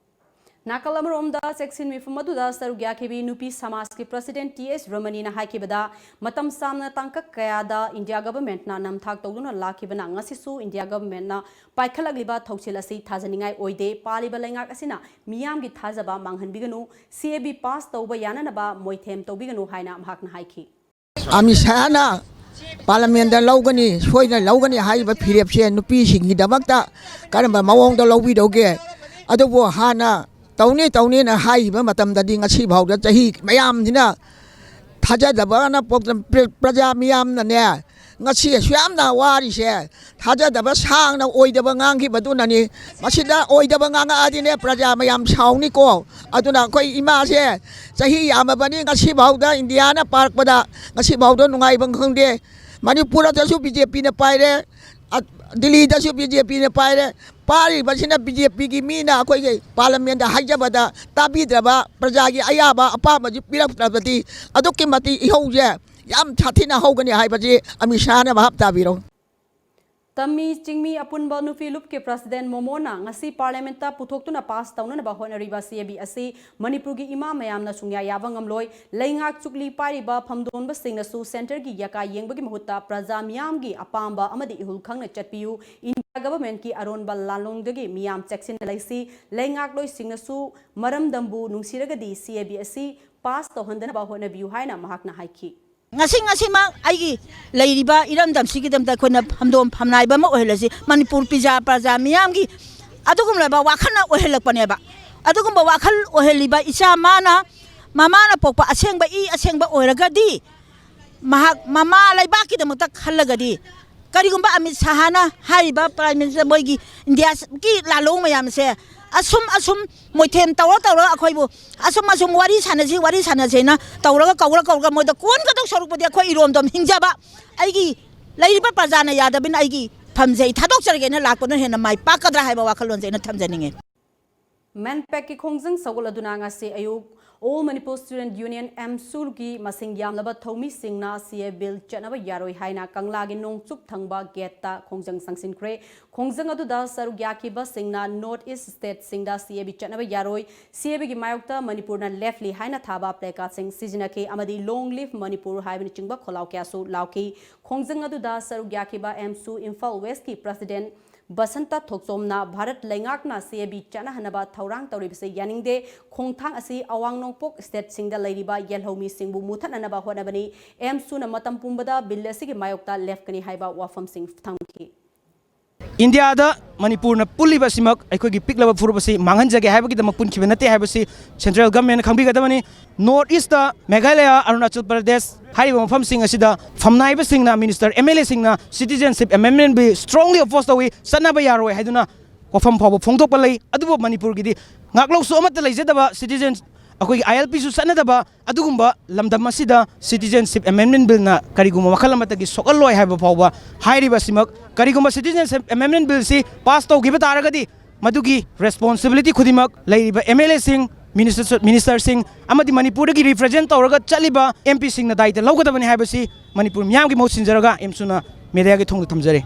ꯅꯥꯀꯜ ꯑꯃꯔꯣꯝꯗ ꯆꯦꯛꯁꯤꯟ ꯃꯤꯐꯝ ꯑꯗꯨꯗ ꯁꯔꯨꯛ ꯌꯥꯈꯤꯕꯤ ꯅꯨꯄꯤ ꯁꯃꯥꯖꯀꯤ ꯄ꯭ꯔꯁꯤꯗꯦꯟꯠ ꯇꯤ ꯑꯦꯁ ꯔꯃꯅꯤꯅ ꯍꯥꯏꯈꯤꯕꯗ, ꯃꯇꯝ ꯁꯥꯡꯅ ꯇꯥꯡꯀꯛ ꯀꯌꯥꯗ ꯏꯟꯗꯤꯌꯥ ꯒꯚꯔꯟꯃꯦꯟꯠꯅ ꯅꯝꯊꯥꯛ ꯇꯧꯗꯨꯅ ꯂꯥꯛꯈꯤꯕꯅ ꯉꯁꯤꯁꯨ ꯏꯟꯗꯤꯌꯥ ꯒꯚꯔꯟꯃꯦꯟꯠꯅ ꯄꯥꯏꯈꯠꯂꯛꯂꯤꯕ ꯊꯧꯁꯤꯜ ꯑꯁꯤ ꯊꯥꯖꯅꯤꯡꯉꯥꯏ ꯑꯣꯏꯗꯦ꯫ ꯄꯥꯜꯂꯤꯕ ꯂꯩꯉꯥꯛ ꯑꯁꯤꯅ ꯃꯤꯌꯥꯝꯒꯤ ꯊꯥꯖꯕ ꯃꯥꯡꯍꯟꯕꯤꯒꯅꯨ, ꯁꯤ ꯑꯦ ꯕꯤ ꯄꯥꯁ ꯇꯧꯕ ꯌꯥꯅꯅꯕ ꯃꯣꯏꯊꯦꯝ ꯇꯧꯕꯤꯒꯅꯨ ꯍꯥꯏꯅ ꯃꯍꯥꯛꯅ ꯍꯥꯏꯈꯤ꯫ ꯑꯃꯤꯠ ꯁꯥꯍꯅ ꯄꯥꯔꯂꯤꯌꯥꯃꯦꯟꯠꯇ ꯂꯧꯒꯅꯤ, ꯁꯣꯏꯗꯅ ꯂꯧꯒꯅꯤ ꯍꯥꯏꯔꯤꯕ ꯐꯤꯔꯦꯞꯁꯦ ꯅꯨꯄꯤꯁꯤꯡꯒꯤꯗꯃꯛꯇ ꯀꯔꯝꯕ ꯃꯑꯣꯡꯗ ꯂꯧꯕꯤꯗꯧꯒꯦ? ꯑꯗꯨꯕꯨ ꯍꯥꯟꯅ ꯇꯧꯅꯤ ꯇꯧꯅꯤꯅ ꯍꯥꯏꯈꯤꯕ ꯃꯇꯝꯗꯗꯤ ꯉꯁꯤ ꯐꯥꯎꯗ ꯆꯍꯤ ꯃꯌꯥꯝꯁꯤꯅ ꯊꯥꯖꯗꯕꯅ ꯄꯣꯛꯇꯅ ꯄ꯭ꯔ-, ꯄ꯭ꯔꯖꯥ ꯃꯤꯌꯥꯝꯅꯅꯦ ꯉꯁꯤ ꯑꯁꯨꯛ ꯌꯥꯝꯅ ꯋꯥꯔꯤꯁꯦ ꯊꯥꯖꯗꯕ ꯁꯥꯡꯅ ꯑꯣꯏꯗꯕ ꯉꯥꯡꯈꯤꯕꯗꯨꯅꯅꯤ꯫ ꯃꯁꯤꯗ ꯑꯣꯏꯗꯕ ꯉꯥꯡꯉꯛꯑꯗꯤꯅꯦ ꯄ꯭ꯔꯖꯥ ꯃꯌꯥꯝ ꯁꯥꯎꯅꯤꯀꯣ꯫ ꯑꯗꯨꯅ ꯑꯩꯈꯣꯏ ꯏꯃꯥꯁꯦ ꯆꯍꯤ ꯌꯥꯝꯃꯕꯅꯤ, ꯉꯁꯤꯐꯥꯎꯗ ꯏꯟꯗꯤꯌꯥꯅ ꯄꯥꯔꯛꯄꯗ ꯉꯁꯤꯐꯥꯎꯗ ꯅꯨꯡꯉꯥꯏꯕ ꯈꯪꯗꯦ꯫ ꯃꯅꯤꯄꯨꯔꯗꯁꯨ ꯕꯤ ꯖꯦ ꯄꯤꯅ ꯄꯥꯏꯔꯦ, ꯑ, ꯗꯤꯜꯂꯤꯗꯁꯨ ꯕꯤ ꯖꯦ ꯄꯤꯅ ꯄꯥꯏꯔꯦ꯫ ꯄꯥꯔꯤꯕꯁꯤꯅ ꯕꯤ ꯖꯦ ꯄꯤꯒꯤ ꯃꯤꯅ ꯑꯩꯈꯣꯏꯒꯤ ꯄꯥꯔꯂꯤꯌꯥꯃꯦꯟꯠꯇ ꯍꯥꯏꯖꯕꯗ ꯇꯥꯕꯤꯗ꯭ꯔꯕ, ꯄ꯭ꯔꯖꯥꯒꯤ ꯑꯌꯥꯕ ꯑꯄꯥꯝꯕꯁꯤ ꯄꯤꯔꯛꯇ꯭ꯔꯕꯗꯤ ꯑꯗꯨꯛꯀꯤ ꯃꯇꯤꯛ ꯏꯍꯧꯁꯦ ꯌꯥꯝ ꯁꯥꯊꯤꯅ ꯍꯧꯒꯅꯤ ꯍꯥꯏꯕꯁꯤ ꯑꯃꯤꯠ ꯁꯥꯍꯅ ꯚꯥꯞ ꯇꯥꯕꯤꯔꯣ꯫ ꯇꯝꯃꯤ ꯆꯤꯡꯃꯤ ꯑꯄꯨꯟꯕ ꯅꯨꯄꯤ ꯂꯨꯞꯀꯤ ꯄ꯭ꯔꯁꯤꯗꯦꯟ ꯃꯣꯃꯣꯅ ꯉꯁꯤ ꯄꯥꯔꯂꯤꯌꯥꯃꯦꯟꯠꯇ ꯄꯨꯊꯣꯛꯇꯨꯅ ꯄꯥꯁ ꯇꯧꯅꯅꯕ ꯍꯣꯠꯅꯔꯤꯕ ꯁꯤ ꯑꯦ ꯕꯤ ꯑꯁꯤ ꯃꯅꯤꯄꯨꯔꯒꯤ ꯏꯃꯥ ꯃꯌꯥꯝꯅ ꯁꯨꯡꯌꯥ ꯌꯥꯕ ꯉꯝꯂꯣꯏ꯫ ꯂꯩꯉꯥꯛ ꯆꯨꯛꯂꯤ ꯄꯥꯏꯔꯤꯕ ꯐꯝꯗꯣꯟꯕꯁꯤꯡꯅꯁꯨ ꯁꯦꯟꯇꯔꯒꯤ ꯌꯥꯀꯥ ꯌꯦꯡꯕꯒꯤ ꯃꯍꯨꯠꯇ ꯄ꯭ꯔꯖꯥ ꯃꯤꯌꯥꯝꯒꯤ ꯑꯄꯥꯝꯕ ꯑꯃꯗꯤ ꯏꯍꯨꯜ ꯈꯪꯅ ꯆꯠꯄꯤꯌꯨ꯫ ꯏꯟꯗꯤꯌꯥ ꯒꯚꯔꯟꯃꯦꯟꯠꯀꯤ ꯑꯔꯣꯟꯕ ꯂꯥꯂꯣꯡꯗꯒꯤ ꯃꯤꯌꯥꯝ ꯆꯦꯛꯁꯤꯟꯅ ꯂꯩꯁꯤ꯫ ꯂꯩꯉꯥꯛꯂꯣꯏꯁꯤꯡꯅꯁꯨ ꯃꯔꯝꯗꯝꯕꯨ ꯅꯨꯡꯁꯤꯔꯒꯗꯤ ꯁꯤ ꯑꯦ ꯕꯤ ꯑꯁꯤ ꯄꯥꯁ ꯇꯧꯍꯟꯗꯅꯕ ꯍꯣꯠꯅꯕꯤꯌꯨ ꯍꯥꯏꯅ ꯃꯍꯥꯛꯅ ꯍꯥꯏꯈꯤ꯫ ꯉꯁꯤ ꯉꯁꯤꯃꯛ ꯑꯩꯒꯤ ꯂꯩꯔꯤꯕ ꯏꯔꯝꯗꯝꯁꯤꯒꯤꯗꯃꯛꯇ ꯑꯩꯈꯣꯏꯅ ꯐꯝꯗꯣꯝ ꯐꯝꯅꯥꯏꯕ ꯑꯃ ꯑꯣꯏꯍꯜꯂꯁꯤ꯫ ꯃꯅꯤꯄꯨꯔ ꯄꯤꯖꯥ ꯄ꯭ꯔꯖꯥ ꯃꯤꯌꯥꯝꯒꯤ ꯑꯗꯨꯒꯨꯝꯂꯕ ꯋꯥꯈꯜꯅ ꯑꯣꯏꯍꯜꯂꯛꯄꯅꯦꯕ꯫ ꯑꯗꯨꯒꯨꯝꯕ ꯋꯥꯈꯜ ꯑꯣꯏꯍꯜꯂꯤꯕ ꯏꯆꯥ ꯃꯥꯅ, ꯃꯃꯥꯅ ꯄꯣꯛꯄ ꯑꯁꯦꯡꯕ ꯏ ꯑꯁꯦꯡꯕ ꯑꯣꯏꯔꯒꯗꯤ, ꯃꯍꯥꯛ ꯃꯃꯥ ꯂꯩꯕꯥꯛꯀꯤꯗꯃꯛꯇ ꯈꯜꯂꯒꯗꯤ, ꯀꯔꯤꯒꯨꯝꯕ ꯑꯃꯤꯠ ꯁꯥꯍꯅ ꯍꯥꯏꯔꯤꯕ ꯄ꯭ꯔꯥꯏꯝ ꯃꯤꯅꯤꯁꯇꯔ ꯃꯣꯏꯒꯤ ꯏꯟꯗꯤꯌꯥꯒꯤ ꯂꯥꯂꯣꯡ ꯃꯌꯥꯝꯁꯦ ꯑꯁꯨꯝ ꯑꯁꯨꯝ ꯃꯣꯏꯊꯦꯝ ꯇꯧꯔ ꯇꯧꯔꯒ ꯑꯩꯈꯣꯏꯕꯨ ꯑꯁꯨꯝ ꯑꯁꯨꯝ ꯋꯥꯔꯤ ꯁꯥꯟꯅꯁꯤ, ꯋꯥꯔꯤ ꯁꯥꯟꯅꯁꯤꯅ ꯇꯧꯔꯒ ꯀꯧꯔ ꯀꯧꯔꯒ ꯃꯣꯏꯗ ꯀꯣꯟꯒꯗꯧ ꯁꯔꯨꯛꯄꯨꯗꯤ ꯑꯩꯈꯣꯏ ꯏꯔꯣꯝꯗꯣꯝ ꯍꯤꯡꯖꯕ, ꯑꯩꯒꯤ ꯂꯩꯔꯤꯕ ꯄ꯭ꯔꯖꯥꯅ ꯌꯥꯗꯕꯅꯤꯅ ꯑꯩꯒꯤ ꯐꯝꯁꯦ ꯑꯩ ꯊꯥꯗꯣꯛꯆꯔꯒꯦꯅ ꯂꯥꯛꯄꯅ ꯍꯦꯟꯅ ꯃꯥꯏ ꯄꯥꯛꯀꯗ꯭ꯔꯥ ꯍꯥꯏꯕ ꯋꯥꯈꯜꯂꯣꯟꯁꯦ ꯑꯩꯅ ꯊꯝꯖꯅꯤꯡꯉꯦ꯫ ꯃꯦꯟꯄꯦꯛꯀꯤ ꯈꯣꯡꯖꯪ ꯁꯧꯒꯠꯂꯗꯨꯅ ꯉꯁꯤ ꯑꯌꯨꯛ All Manipur Student Union, ꯑꯦꯝꯁꯨꯒꯤ ꯃꯁꯤꯡ ꯌꯥꯝꯂꯕ ꯊꯧꯃꯤꯁꯤꯡꯅ ꯁꯤ ꯑꯦ ꯕꯤꯜ ꯆꯠꯅꯕ ꯌꯥꯔꯣꯏ ꯍꯥꯏꯅ ꯀꯪꯂꯥꯒꯤ ꯅꯣꯡꯆꯨꯞ ꯊꯪꯕ ꯒꯦꯠꯇ ꯈꯣꯡꯖꯪ ꯆꯪꯁꯤꯟꯈ꯭ꯔꯦ꯫ ꯈꯣꯡꯖꯪ ꯑꯗꯨꯗ ꯁꯔꯨꯛ ꯌꯥꯈꯤꯕꯁꯤꯡꯅ ꯅꯣꯔꯠ ꯏꯁ ꯁ꯭ꯇꯦꯠꯁꯤꯡꯗ ꯁꯤ ꯑꯦ ꯕꯤ ꯆꯠꯅꯕ ꯌꯥꯔꯣꯏ, ꯁꯤ ꯑꯦ ꯕꯤꯒꯤ ꯃꯥꯌꯣꯛꯇ ꯃꯅꯤꯄꯨꯔꯅ ꯂꯦꯞꯂꯤ ꯍꯥꯏꯅ ꯊꯥꯕ ꯄ꯭ꯂꯦꯀꯥꯔꯗꯁꯤꯡ ꯁꯤꯖꯤꯟꯅꯈꯤ ꯑꯃꯗꯤ Long Live Manipur ꯍꯥꯏꯕꯅꯆꯤꯡꯕ ꯈꯣꯜꯂꯥꯎ ꯀꯌꯥꯁꯨ ꯂꯥꯎꯈꯤ꯫ ꯈꯣꯡꯖꯪ ꯑꯗꯨꯗ ꯁꯔꯨꯛ ꯌꯥꯈꯤꯕ ꯑꯦꯝꯁꯨ ꯏꯝꯐꯥꯜ ꯋꯦꯁ꯭ꯠꯀꯤ ꯄ꯭ꯔꯁꯤꯗꯦꯟꯠ ꯕꯁꯟꯇ ꯊꯣꯛꯆꯣꯝꯅ ꯚꯥꯔꯠ ꯂꯩꯉꯥꯛꯅ ꯁꯤ ꯑꯦ ꯕꯤ ꯆꯠꯅꯍꯟꯅꯕ ꯊꯧꯔꯥꯡ ꯇꯧꯔꯤꯕꯁꯤ ꯌꯥꯅꯤꯡꯗꯦ, ꯈꯣꯡꯊꯥꯡ ꯑꯁꯤ ꯑꯋꯥꯡ ꯅꯣꯡꯄꯣꯛ ꯁ꯭ꯇꯦꯠꯁꯤꯡꯗ ꯂꯩꯔꯤꯕ ꯌꯦꯜꯍꯧꯃꯤꯁꯤꯡꯕꯨ ꯃꯨꯠꯊꯠꯅꯅꯕ ꯍꯣꯠꯅꯕꯅꯤ, ꯑꯦꯝꯁꯨꯅ ꯃꯇꯝ ꯄꯨꯝꯕꯗ ꯕꯤꯜ ꯑꯁꯤꯒꯤ ꯃꯥꯌꯣꯛꯇ ꯂꯦꯞꯀꯅꯤ ꯍꯥꯏꯕ ꯋꯥꯐꯝꯁꯤꯡ ꯊꯝꯈꯤ꯫ ꯏꯟꯗꯤꯌꯥꯗ ꯃꯅꯤꯄꯨꯔꯅ ꯄꯨꯜꯂꯤꯕ ꯑꯁꯤꯃꯛ ꯑꯩꯈꯣꯏꯒꯤ ꯄꯤꯛꯂꯕ ꯐꯨꯔꯨꯞ ꯑꯁꯤ ꯃꯥꯡꯍꯟꯖꯒꯦ ꯍꯥꯏꯕꯒꯤꯗꯃꯛ ꯄꯨꯟꯈꯤꯕ ꯅꯠꯇꯦ ꯍꯥꯏꯕꯁꯤ ꯁꯦꯟꯇ꯭ꯔꯦꯜ ꯒꯚꯔꯟꯃꯦꯟꯠꯅ ꯈꯪꯕꯤꯒꯗꯕꯅꯤ꯫ ꯅꯣꯔꯠ ꯏꯁ꯭ꯠꯇ ꯃꯦꯘꯥꯂꯌꯥ, ꯑꯔꯨꯅꯥꯆꯜ ꯄ꯭ꯔꯗꯦꯁ ꯍꯥꯏꯔꯤꯕ ꯃꯐꯝꯁꯤꯡ ꯑꯁꯤꯗ ꯐꯝꯅꯥꯏꯕꯁꯤꯡꯅ ꯃꯤꯅꯤꯁꯇꯔ, ꯑꯦꯝ ꯑꯦꯜ ꯑꯦꯁꯤꯡꯅ Citizenship Amendment Bill strongly oppose ꯇꯧꯏ, ꯆꯠꯅꯕ ꯌꯥꯔꯣꯏ ꯍꯥꯏꯗꯨꯅ ꯋꯥꯐꯝ ꯐꯥꯎꯕ ꯐꯣꯡꯗꯣꯛꯄ ꯂꯩ꯫ ꯑꯗꯨꯕꯨ ꯃꯅꯤꯄꯨꯔꯒꯤꯗꯤ ꯉꯥꯛꯂꯧꯁꯨ ꯑꯃꯠꯇ ꯂꯩꯖꯗꯕ, citizen, ꯑꯩꯈꯣꯏꯒꯤ ꯑꯥꯏ ꯑꯦꯜ ꯄꯤꯁꯨ ꯆꯠꯅꯗꯕ ꯑꯗꯨꯒꯨꯝꯕ ꯂꯝꯗꯝ ꯑꯁꯤꯗ Citizenship Amendment Billꯅ ꯀꯔꯤꯒꯨꯝꯕ ꯃꯈꯜ ꯑꯃꯠꯇꯒꯤ ꯁꯣꯛꯍꯜꯂꯣꯏ ꯍꯥꯏꯕ ꯐꯥꯎꯕ ꯍꯥꯏꯔꯤꯕ ꯑꯁꯤꯃꯛ, ꯀꯔꯤꯒꯨꯝꯕ Citizenship Amendment Billꯁꯤ ꯄꯥꯁ ꯇꯧꯈꯤꯕ ꯇꯥꯔꯒꯗꯤ ꯃꯗꯨꯒꯤ responsibility ꯈꯨꯗꯤꯡꯃꯛ ꯂꯩꯔꯤꯕ ꯑꯦꯝ ꯑꯦꯜ ꯑꯦꯁꯤꯡ, ꯃꯤꯅꯤꯁꯇꯔ, ꯃꯤꯅꯤꯁꯇꯔꯁꯤꯡ ꯑꯃꯗꯤ ꯃꯅꯤꯄꯨꯔꯗꯒꯤ represent ꯇꯧꯔꯒ ꯆꯠꯂꯤꯕ ꯑꯦꯝ ꯄꯤꯁꯤꯡꯅ ꯗꯥꯌꯤꯇ꯭ꯋ ꯂꯧꯒꯗꯕꯅꯤ ꯍꯥꯏꯕꯁꯤ ꯃꯅꯤꯄꯨꯔ ꯃꯤꯌꯥꯝꯒꯤ ꯃꯍꯨꯠ ꯁꯤꯟꯖꯔꯒ ꯑꯦꯝꯁꯨꯅ ꯃꯦꯗꯤꯌꯥꯒꯤ ꯊꯣꯡꯗ ꯊꯝꯖꯔꯤ꯫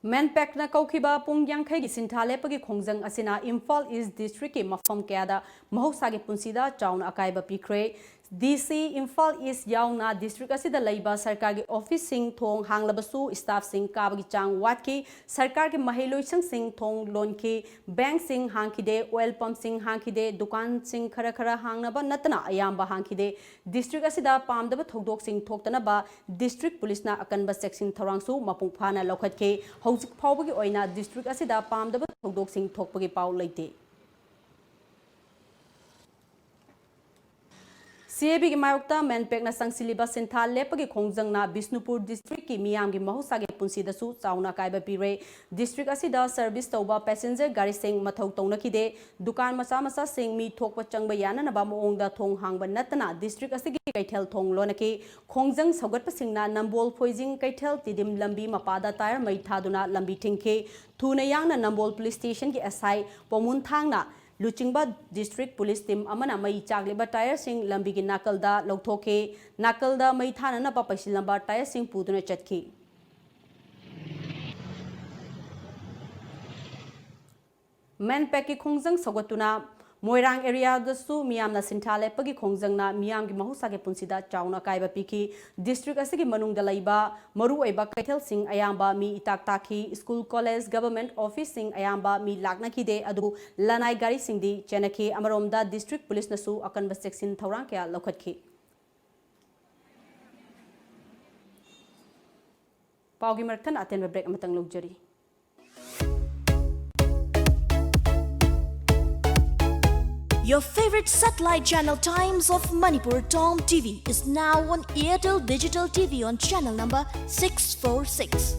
ꯃꯦꯟꯄꯦꯛꯅ ꯀꯧꯈꯤꯕ ꯄꯨꯡ ꯌꯥꯡꯈꯩꯒꯤ ꯁꯤꯟꯊꯥ ꯂꯦꯞꯄꯒꯤ ꯈꯣꯡꯖꯪ ꯑꯁꯤꯅ ꯏꯝꯐꯥꯜ ꯏꯁ ꯗꯤꯁꯇ꯭ꯔꯤꯛꯀꯤ ꯃꯐꯝ ꯀꯌꯥꯗ ꯃꯍꯧꯁꯥꯒꯤ ꯄꯨꯟꯁꯤꯗ ꯆꯥꯎꯅ ꯑꯀꯥꯏꯕ ꯄꯤꯈ꯭ꯔꯦ꯫ ꯗꯤ ꯁꯤ ꯏꯝꯐꯥꯜ ꯏꯁ ꯌꯥꯎꯅ ꯗꯤꯁꯇ꯭ꯔꯤꯛ ꯑꯁꯤꯗ ꯂꯩꯕ ꯁꯔꯀꯥꯔꯒꯤ ꯑꯣꯐꯤꯁꯁꯤꯡ ꯊꯣꯡ ꯍꯥꯡꯂꯕꯁꯨ ꯁ꯭ꯇꯥꯐꯁꯤꯡ ꯀꯥꯕꯒꯤ ꯆꯥꯡ ꯋꯥꯠꯈꯤ꯫ ꯁꯔꯀꯥꯔꯒꯤ ꯃꯍꯩꯂꯣꯏꯁꯪꯁꯤꯡ ꯊꯣꯡ ꯂꯣꯟꯈꯤ꯫ ꯕꯦꯡꯛꯁꯤꯡ ꯍꯥꯡꯈꯤꯗꯦ, ꯑꯣꯏꯜ ꯄꯝꯞꯁꯤꯡ ꯍꯥꯡꯈꯤꯗꯦ, ꯗꯨꯀꯥꯟꯁꯤꯡ ꯈꯔ ꯈꯔ ꯍꯥꯡꯅꯕ ꯅꯠꯇꯅ ꯑꯌꯥꯝꯕ ꯍꯥꯡꯈꯤꯗꯦ꯫ ꯗꯤꯁꯇ꯭ꯔꯤꯛ ꯑꯁꯤꯗ ꯄꯥꯝꯗꯕ ꯊꯧꯗꯣꯛꯁꯤꯡ ꯊꯣꯛꯇꯅꯕ ꯗꯤꯁꯇ꯭ꯔꯤꯛ ꯄꯨꯂꯤꯁꯅ ꯑꯀꯟꯕ ꯆꯦꯛꯁꯤꯟ ꯊꯧꯔꯥꯡꯁꯨ ꯃꯄꯨꯡ ꯐꯥꯅ ꯂꯧꯈꯠꯈꯤ꯫ ꯍꯧꯖꯤꯛ ꯐꯥꯎꯕꯒꯤ ꯑꯣꯏꯅ ꯗꯤꯁꯇ꯭ꯔꯤꯛ ꯑꯁꯤꯗ ꯄꯥꯝꯗꯕ ꯊꯧꯗꯣꯛꯁꯤꯡ ꯊꯣꯛꯄꯒꯤ ꯄꯥꯎ ꯂꯩꯇꯦ꯫ ꯁꯤ ꯑꯦ ꯕꯤꯒꯤ ꯃꯥꯌꯣꯛꯇ ꯃꯦꯟꯄꯦꯛꯅ ꯆꯪꯁꯤꯜꯂꯤꯕ ꯁꯤꯟꯊꯥ ꯂꯦꯞꯄꯒꯤ ꯈꯣꯡꯖꯪꯅ ꯕꯤꯁꯅꯨꯄꯨꯔ ꯗꯤꯁꯇ꯭ꯔꯤꯛꯀꯤ ꯃꯤꯌꯥꯝꯒꯤ ꯃꯍꯧꯁꯥꯒꯤ ꯄꯨꯟꯁꯤꯗꯁꯨ ꯆꯥꯎꯅ ꯑꯀꯥꯏꯕ ꯄꯤꯔꯦ꯫ ꯗꯤꯁꯇ꯭ꯔꯤꯛ ꯑꯁꯤꯗ ꯁꯔꯚꯤꯁ ꯇꯧꯕ ꯄꯦꯁꯦꯟꯖꯔ ꯒꯥꯔꯤꯁꯤꯡ ꯃꯊꯧ ꯇꯧꯅꯈꯤꯗꯦ꯫ ꯗꯨꯀꯥꯟ ꯃꯆꯥ ꯃꯆꯥꯁꯤꯡ ꯃꯤ ꯊꯣꯛꯄ ꯆꯪꯕ ꯌꯥꯅꯅꯕ ꯃꯑꯣꯡꯗ ꯊꯣꯡ ꯍꯥꯡꯕ ꯅꯠꯇꯅ ꯗꯤꯁꯇ꯭ꯔꯤꯛ ꯑꯁꯤꯒꯤ ꯀꯩꯊꯦꯜ ꯊꯣꯡ ꯂꯣꯟꯅꯈꯤ꯫ ꯈꯣꯡꯖꯪ ꯁꯧꯒꯠꯄꯁꯤꯡꯅ ꯅꯝꯕꯣꯜ ꯐꯣꯏꯖꯤꯡ ꯀꯩꯊꯦꯜ ꯇꯤꯗꯤꯝ ꯂꯝꯕꯤ ꯃꯄꯥꯗ ꯇꯥꯌꯔ ꯃꯩ ꯊꯥꯗꯨꯅ ꯂꯝꯕꯤ ꯊꯤꯡꯈꯤ꯫ ꯊꯨꯅ ꯌꯥꯡꯅ ꯅꯝꯕꯣꯜ ꯄꯨꯂꯤꯁ ꯁ꯭ꯇꯦꯁꯟꯒꯤ ꯑꯦꯁ ꯑꯥꯏ ꯄꯣꯃꯨꯟ ꯊꯥꯡꯅ ꯂꯨꯆꯤꯡꯕ ꯗꯤꯁꯇ꯭ꯔꯤꯛ ꯄꯨꯂꯤꯁ ꯇꯤꯝ ꯑꯃꯅ ꯃꯩ ꯆꯥꯛꯂꯤꯕ ꯇꯥꯌꯔꯁꯤꯡ ꯂꯝꯕꯤꯒꯤ ꯅꯥꯀꯜꯗ ꯂꯧꯊꯣꯛꯈꯤ꯫ ꯅꯥꯀꯜꯗ ꯃꯩ ꯊꯥꯅꯅꯕ ꯄꯩꯁꯤꯜꯂꯝꯕ ꯇꯥꯌꯔꯁꯤꯡ ꯄꯨꯗꯨꯅ ꯆꯠꯈꯤ꯫ ꯃꯦꯟꯄꯦꯛꯀꯤ ꯈꯣꯡꯖꯪ ꯁꯧꯒꯠꯇꯨꯅ ꯃꯣꯏꯔꯥꯡ ꯑꯦꯔꯤꯌꯥꯗꯁꯨ ꯃꯤꯌꯥꯝꯅ ꯁꯤꯟꯊꯥ ꯂꯦꯞꯄꯒꯤ ꯈꯣꯡꯖꯪꯅ ꯃꯤꯌꯥꯝꯒꯤ ꯃꯍꯧꯁꯥꯒꯤ ꯄꯨꯟꯁꯤꯗ ꯆꯥꯎꯅ ꯑꯀꯥꯏꯕ ꯄꯤꯈꯤ꯫ ꯗꯤꯁꯇ꯭ꯔꯤꯛ ꯑꯁꯤꯒꯤ ꯃꯅꯨꯡꯗ ꯂꯩꯕ ꯃꯔꯨꯑꯣꯏꯕ ꯀꯩꯊꯦꯜꯁꯤꯡ ꯑꯌꯥꯝꯕ ꯃꯤ ꯏꯇꯥꯛ ꯇꯥꯛꯈꯤ꯫ ꯁ꯭ꯀꯨꯜ, ꯀꯣꯂꯦꯖ, ꯒꯚꯔꯟꯃꯦꯟꯠ ꯑꯣꯐꯤꯁꯁꯤꯡ ꯑꯌꯥꯝꯕ ꯃꯤ ꯂꯥꯛꯅꯈꯤꯗꯦ, ꯑꯗꯨꯕꯨ ꯂꯅꯥꯏ ꯒꯥꯔꯤꯁꯤꯡꯗꯤ ꯆꯦꯟꯅꯈꯤ꯫ ꯑꯃꯔꯣꯝꯗ ꯗꯤꯁꯇ꯭ꯔꯤꯛ ꯄꯨꯂꯤꯁꯅꯁꯨ ꯑꯀꯟꯕ ꯆꯦꯛꯁꯤꯟ ꯊꯧꯔꯥꯡ ꯀꯌꯥ ꯂꯧꯈꯠꯈꯤ꯫ ꯄꯥꯎꯒꯤ ꯃꯔꯛ ꯊꯠꯅ ꯑꯇꯦꯟꯕ ꯕ꯭ꯔꯦꯛ ꯑꯃꯇꯪ ꯂꯧꯖꯔꯤ꯫ Your favorite satellite channel Times of Manipur, Tom T V, is now on Airtel Digital T V on channel number six four six.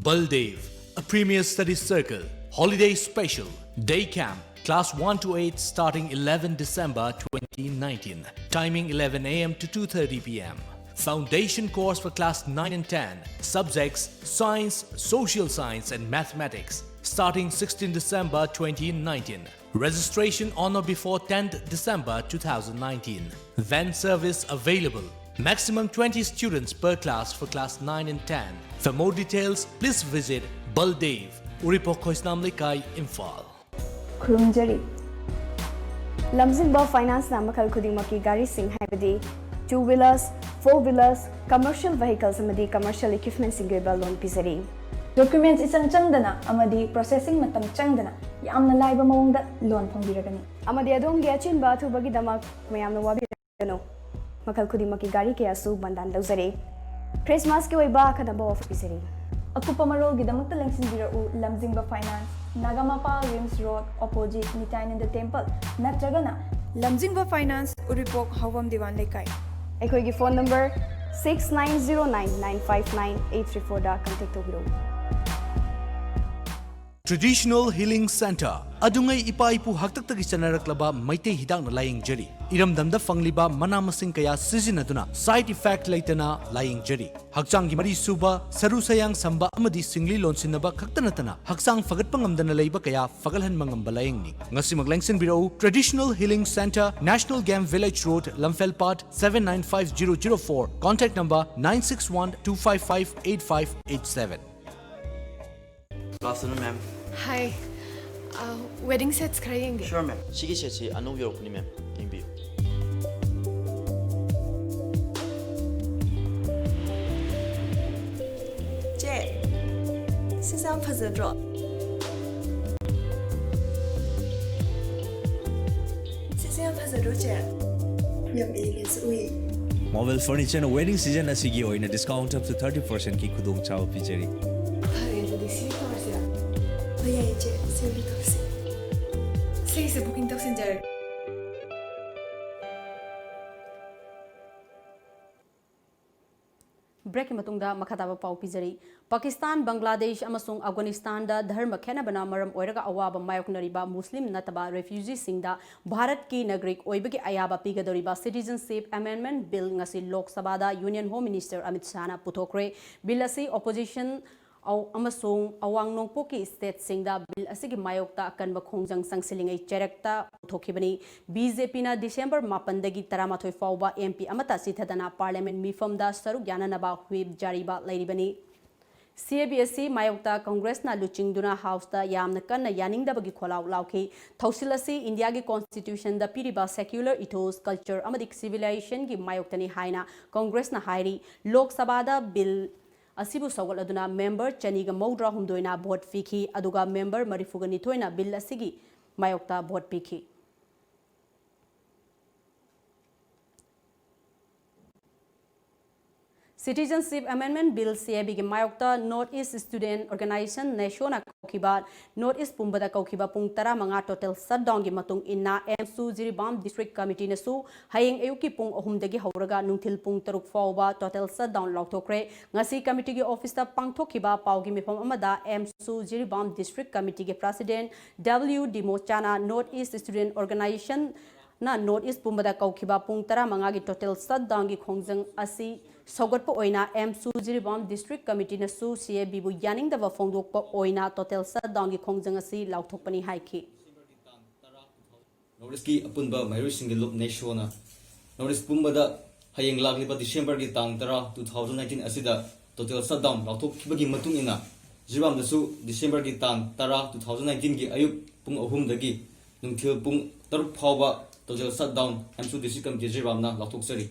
Baldev, a premier study circle, holiday special, day camp, class one to eight, starting eleven December twenty nineteen. Timing eleven a m to two thirty p m. Foundation course for class nine and ten. Subjects science, social science, and mathematics. Starting sixteen December twenty nineteen. Registration on or before tenth December two thousand nineteen. Van service available. Maximum twenty students per class for class nine and ten. For more details, please visit Baldev, Uripok Khoisnam Leikai, Imphal. ꯈꯨꯔꯨꯝꯖꯔꯤ꯫ ꯂꯝꯖꯤꯡꯕ ꯐꯥꯏꯅꯥꯟꯁꯅ ꯃꯈꯜ ꯈꯨꯗꯤꯡꯃꯛꯀꯤ ꯒꯥꯔꯤꯁꯤꯡ, ꯍꯥꯏꯕꯗꯤ two wheelers, four wheelers, commercial vehicles ꯑꯃꯗꯤ commercial equipmentꯁꯤꯡꯒꯤ ꯑꯣꯏꯕ ꯂꯣꯟ ꯄꯤꯖꯔꯤ꯫ Documents ꯏꯆꯪ ꯆꯪꯗꯅ ꯑꯃꯗꯤ processing ꯃꯇꯝ ꯆꯪꯗꯅ ꯌꯥꯝꯅ ꯂꯥꯏꯕ ꯃꯑꯣꯡꯗ ꯂꯣꯟ ꯐꯪꯕꯤꯔꯒꯅꯤ꯫ ꯑꯃꯗꯤ ꯑꯗꯣꯝꯒꯤ ꯑꯆꯤꯟꯕ ꯑꯊꯨꯕꯒꯤꯗꯃꯛ ꯃꯌꯥꯝꯅ ꯋꯥꯕꯤꯔꯒꯅꯨ꯫ ꯃꯈꯜ ꯈꯨꯗꯤꯡꯃꯛꯀꯤ ꯒꯥꯔꯤ ꯀꯌꯥꯁꯨ ꯕꯟꯗꯥꯟ ꯂꯧꯖꯔꯤ꯫ ꯈ꯭ꯔꯤꯁꯃꯥꯁꯀꯤ ꯑꯣꯏꯕ ꯑꯈꯟꯅꯕ ꯑꯣꯐꯔ ꯄꯤꯖꯔꯤ꯫ ꯑꯀꯨꯞꯄ ꯃꯔꯣꯜꯒꯤꯗꯃꯛꯇ ꯂꯦꯡꯁꯤꯟꯕꯤꯔꯛꯎ Lamjingba finance, Nagamapal RIMS road, opposite ꯅꯤꯇꯥꯏꯅꯟꯗ ꯇꯦꯝꯄꯜ, ꯅꯠꯇ꯭ꯔꯒꯅ ꯂꯝꯖꯤꯡꯕ ꯐꯥꯏꯅꯥꯟꯁ, ꯎꯔꯤꯄꯣꯛ ꯍꯥꯎꯕꯝ ꯗꯤꯋꯥꯟ ꯂꯩꯀꯥꯏ꯫ ꯑꯩꯈꯣꯏꯒꯤ phone number six nine zero nine nine five nine eight three fourꯗ ꯀꯟꯇꯦꯛ ꯇꯧꯕꯤꯔꯛꯎ꯫ Traditional Healing Center, ꯑꯗꯨꯉꯩ ꯏꯄꯥ ꯏꯄꯨ ꯍꯥꯛꯇꯛꯇꯒꯤ ꯆꯠꯅꯔꯛꯂꯕ ꯃꯩꯇꯩ ꯍꯤꯗꯥꯛꯅ ꯂꯥꯌꯦꯡꯖꯔꯤ꯫ ꯏꯔꯝꯗꯝꯗ ꯐꯪꯂꯤꯕ ꯃꯅꯥ ꯃꯁꯤꯡ ꯀꯌꯥ ꯁꯤꯖꯤꯟꯅꯗꯨꯅ side effect ꯂꯩꯇꯅ ꯂꯥꯌꯦꯡꯖꯔꯤ꯫ ꯍꯛꯆꯥꯡꯒꯤ ꯃꯔꯤ ꯁꯨꯕ, ꯁꯔꯨ ꯁꯌꯥꯡ ꯁꯝꯕ ꯑꯃꯗꯤ ꯁꯤꯡꯂꯤ ꯂꯣꯟꯁꯤꯟꯅꯕ ꯈꯛꯇ ꯅꯠꯇꯅ ꯍꯛꯆꯥꯡ ꯐꯒꯠꯄ ꯉꯝꯗꯅ ꯂꯩꯕ ꯀꯌꯥ ꯐꯒꯠꯍꯟꯕ ꯉꯝꯕ ꯂꯥꯌꯦꯡꯅꯤ꯫ ꯉꯁꯤꯃꯛ ꯂꯦꯡꯁꯤꯟꯕꯤꯔꯛꯎ Traditional Healing Center, National Game Village Road, ꯂꯝꯐꯦꯜ ꯄꯥꯠ, seven nine five zero zero four, contact number nine six one two five five eight five eight seven. Good afternoon, ma'am. Hi. Uh, wedding sets ꯈꯔ ꯌꯦꯡꯒꯦ꯫ Sure, ma'am. ꯁꯤꯒꯤ ꯁꯦꯠꯁꯤ ꯑꯅꯧꯕ ꯌꯧꯔꯛꯄꯅꯤ, ma'am. ꯌꯦꯡꯕꯤꯌꯨ꯫ ꯆꯦ, ꯁꯤꯁꯦ ꯌꯥꯝ ꯐꯖꯗ꯭ꯔꯣ? ꯁꯤꯁꯦ ꯌꯥꯝ ꯐꯖꯗ꯭ꯔꯣ, ꯆꯦ? ꯌꯥꯝ elegant ꯑꯣꯏ꯫ Marvel Furniture ꯅ wedding season ꯑꯁꯤꯒꯤ ꯑꯣꯏꯅ discount up to thirty percent ꯀꯤ ꯈꯨꯗꯣꯡꯆꯥꯕ ꯄꯤꯖꯔꯤ꯫ ꯐꯔꯦ, ꯑꯗꯨꯗꯤ ꯁꯤ ꯇꯧꯔꯁꯤꯔꯥ? ꯍꯣꯏ, ꯌꯥꯏꯌꯦ, ꯆꯦ꯫ ꯁꯤ ꯑꯣꯏꯅ ꯇꯧꯔꯁꯤ꯫ ꯁꯤꯒꯤꯁꯦ booking ꯇꯧꯁꯤꯟꯖꯔꯒꯦ꯫ ꯕ꯭ꯔꯦꯛꯀꯤ ꯃꯇꯨꯡꯗ ꯃꯈꯥ ꯇꯥꯕ ꯄꯥꯎ ꯄꯤꯖꯔꯤ꯫ ꯄꯥꯀꯤꯁꯇꯥꯟ, ꯕꯪꯒ꯭ꯂꯥꯗꯦꯁ ꯑꯃꯁꯨꯡ ꯑꯐꯒꯥꯅꯤꯁꯇꯥꯟꯗ ꯙꯔꯃ ꯈꯦꯠꯅꯕꯅ ꯃꯔꯝ ꯑꯣꯏꯔꯒ ꯑꯋꯥꯕ ꯃꯥꯌꯣꯛꯅꯔꯤꯕ ꯃꯨꯁꯂꯤꯝ ꯅꯠꯇꯕ ꯔꯦꯐ꯭ꯌꯨꯖꯤꯁꯤꯡꯗ ꯚꯥꯔꯠꯀꯤ ꯅꯥꯒꯔꯤꯛ ꯑꯣꯏꯕꯒꯤ ꯑꯌꯥꯕ ꯄꯤꯒꯗꯧꯔꯤꯕ Citizenship Amendment Bill ꯉꯁꯤ ꯂꯣꯛ ꯁꯚꯥꯗ Union Home Minister Amit ꯁꯥꯍꯅ ꯄꯨꯊꯣꯛꯈ꯭ꯔꯦ꯫ Bill ꯑꯁꯤ opposition ꯑꯧ-, ꯑꯃꯁꯨꯡ ꯑꯋꯥꯡ ꯅꯣꯡꯄꯣꯛꯀꯤ stateꯁꯤꯡꯗ bill ꯑꯁꯤꯒꯤ ꯃꯥꯌꯣꯛꯇ ꯑꯀꯟꯕ ꯈꯣꯡꯖꯪ ꯆꯪꯁꯤꯜꯂꯤꯉꯩ ꯆꯩꯔꯛꯇ ꯄꯨꯊꯣꯛꯈꯤꯕꯅꯤ꯫ BJPꯅ December ꯃꯥꯄꯟꯗꯒꯤ ꯇꯔꯥꯃꯥꯊꯣꯏ ꯐꯥꯎꯕ MP ꯑꯃꯠꯇ ꯆꯤꯊꯗꯅ parliament ꯃꯤꯐꯝꯗ ꯁꯔꯨꯛ ꯌꯥꯅꯅꯕ whip ꯖꯥꯔꯤꯕ ꯂꯩꯔꯤꯕꯅꯤ꯫ CAB ꯑꯁꯤ ꯃꯥꯌꯣꯛꯇ Congressꯅ ꯂꯨꯆꯤꯡꯗꯨꯅ Houseꯇ ꯌꯥꯝꯅ ꯀꯟꯅ ꯌꯥꯅꯤꯡꯗꯕꯒꯤ ꯈꯣꯜꯂꯥꯎ ꯂꯥꯎꯈꯤ꯫ ꯊꯧꯁꯤꯜ ꯑꯁꯤ ꯏꯟꯗꯤꯌꯥꯒꯤ constitutionꯗ ꯄꯤꯔꯤꯕ secular ethos, culture ꯑꯃꯗꯤ civilizationꯒꯤ ꯃꯥꯌꯣꯛꯇꯅꯤ ꯍꯥꯏꯅ Congressꯅ ꯍꯥꯏꯔꯤ꯫ ꯂꯣꯛ ꯁꯚꯥꯗ bill ꯑꯁꯤꯕꯨ ꯁꯧꯒꯠꯂꯗꯨꯅ member ꯆꯅꯤꯒ ꯃꯧꯗ꯭ꯔꯥ ꯍꯨꯝꯗꯣꯏꯅ vote ꯄꯤꯈꯤ, ꯑꯗꯨꯒ member ꯃꯔꯤꯐꯨꯒ ꯅꯤꯊꯣꯏꯅ bill ꯑꯁꯤꯒꯤ ꯃꯥꯌꯣꯛꯇ vote ꯄꯤꯈꯤ꯫ Citizenship Amendment Bill, CABꯒꯤ ꯃꯥꯌꯣꯛꯇ North East Student Organisation, NESOꯅ ꯀꯧꯈꯤꯕ, North East ꯄꯨꯝꯕꯗ ꯀꯧꯈꯤꯕ ꯄꯨꯡ ꯇꯔꯥꯃꯉꯥ total shutdownꯒꯤ ꯃꯇꯨꯡ ꯏꯟꯅ, AMSU ꯖꯤꯔꯤꯕꯥꯝ District Committeeꯅꯁꯨ ꯍꯌꯦꯡ ꯑꯌꯨꯛꯀꯤ ꯄꯨꯡ ꯑꯍꯨꯝꯗꯒꯤ ꯍꯧꯔꯒ ꯅꯨꯡꯊꯤꯜ ꯄꯨꯡ ꯇꯔꯨꯛ ꯐꯥꯎꯕ total shutdown ꯂꯥꯎꯊꯣꯛꯈ꯭ꯔꯦ꯫ ꯉꯁꯤ committeeꯒꯤ officeꯇ ꯄꯥꯡꯊꯣꯛꯈꯤꯕ ꯄꯥꯎꯒꯤ ꯃꯤꯐꯝ ꯑꯃꯗ, AMSU Jiribam District Committeeꯒꯤ President W ꯗꯤꯃꯣꯆꯥꯅ North East Student Organisationꯅ North East ꯄꯨꯝꯕꯗ ꯀꯧꯈꯤꯕ ꯄꯨꯡ ꯇꯔꯥꯃꯉꯥꯒꯤ total shutdownꯒꯤ ꯈꯣꯡꯖꯪ ꯑꯁꯤ ꯁꯧꯒꯠꯄ ꯑꯣꯏꯅ AMSU ꯖꯤꯔꯤꯕꯥꯝ District Committeeꯅꯁꯨ CABꯕꯨ ꯌꯥꯅꯤꯡꯗꯕ ꯐꯣꯡꯗꯣꯛꯄ ꯑꯣꯏꯅ total shutdownꯒꯤ ꯈꯣꯡꯖꯪ ꯑꯁꯤ ꯂꯥꯎꯊꯣꯛꯄꯅꯤ ꯍꯥꯏꯈꯤ꯫ North Eastꯀꯤ ꯑꯄꯨꯟꯕ ꯃꯍꯩꯔꯣꯏꯁꯤꯡꯒꯤ ꯂꯨꯞ, NESOꯅ North East ꯄꯨꯝꯕꯗ ꯍꯌꯦꯡ ꯂꯥꯛꯂꯤꯕ Decemberꯒꯤ ꯇꯥꯡ ꯇꯔꯥ, two thousand nineteen ꯑꯁꯤꯗ total shutdown ꯂꯥꯎꯊꯣꯛꯈꯤꯕꯒꯤ ꯃꯇꯨꯡ ꯏꯟꯅ, ꯖꯤꯔꯤꯕꯥꯝꯗꯁꯨ Decemberꯒꯤ ꯇꯥꯡ ꯇꯔꯥ, two thousand nineteenꯒꯤ ꯑꯌꯨꯛ ꯄꯨꯡ ꯑꯍꯨꯝꯗꯒꯤ ꯅꯨꯡꯊꯤꯜ ꯄꯨꯡ ꯇꯔꯨꯛ ꯐꯥꯎꯕ total shutdown AMSU District Committee ꯖꯤꯔꯤꯕꯥꯝꯅ ꯂꯥꯎꯊꯣꯛꯆꯔꯤ꯫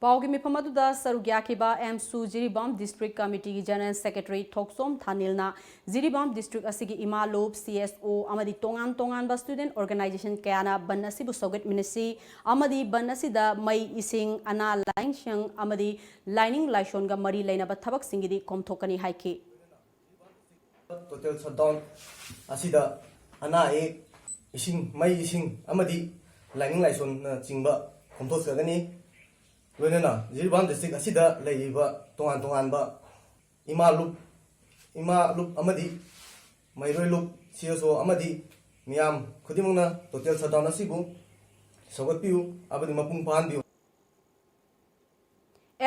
ꯄꯥꯎꯒꯤ ꯃꯤꯐꯝ ꯑꯗꯨꯗ ꯁꯔꯨꯛ ꯌꯥꯈꯤꯕ AMSU Jiribam District Committeeꯒꯤ General Secretary ꯊꯣꯛꯆꯣꯝ ꯊꯥꯅꯤꯜꯅ, ꯖꯤꯔꯤꯕꯥꯝ District ꯑꯁꯤꯒꯤ ꯏꯃꯥ ꯂꯨꯞ, CSO ꯑꯃꯗꯤ ꯇꯣꯉꯥꯟ ꯇꯣꯉꯥꯟꯕ student organisation ꯀꯌꯥꯅ ꯕꯟ ꯑꯁꯤꯕꯨ ꯁꯧꯒꯠꯃꯤꯟꯅꯁꯤ ꯑꯃꯗꯤ ꯕꯟ ꯑꯁꯤꯗ ꯃꯩ, ꯏꯁꯤꯡ, ꯑꯅꯥ ꯂꯥꯌꯦꯡꯁꯪ ꯑꯃꯗꯤ ꯂꯥꯏꯅꯤꯡ ꯂꯥꯏꯁꯣꯟꯒ ꯃꯔꯤ ꯂꯩꯅꯕ ꯊꯕꯛꯁꯤꯡꯒꯤꯗꯤ ꯀꯣꯝꯊꯣꯛꯀꯅꯤ ꯍꯥꯏꯈꯤ꯫ Total shutdown ꯑꯁꯤꯗ ꯑꯅꯥ ꯑꯌꯦꯛ, ꯏꯁꯤꯡ, ꯃꯩ, ꯏꯁꯤꯡ ꯑꯃꯗꯤ ꯂꯥꯏꯅꯤꯡ ꯂꯥꯏꯁꯣꯟꯅꯆꯤꯡꯕ ꯀꯣꯝꯊꯣꯛꯆꯒꯅꯤ꯫ ꯂꯣꯏꯅꯅ ꯖꯤꯔꯤꯕꯥꯝ District ꯑꯁꯤꯗ ꯂꯩꯔꯤꯕ ꯇꯣꯉꯥꯟ ꯇꯣꯉꯥꯟꯕ ꯏꯃꯥ ꯂꯨꯞ, ꯏꯃꯥ ꯂꯨꯞ ꯑꯃꯗꯤ ꯃꯍꯩꯔꯣꯏ ꯂꯨꯞ, CSO ꯑꯃꯗꯤ ꯃꯤꯌꯥꯝ ꯈꯨꯗꯤꯡꯃꯛꯅ total shutdown ꯑꯁꯤꯕꯨ ꯁꯧꯒꯠꯄꯤꯌꯨ ꯑꯃꯗꯤ ꯃꯄꯨꯡ ꯐꯥꯍꯟꯕꯤꯌꯨ꯫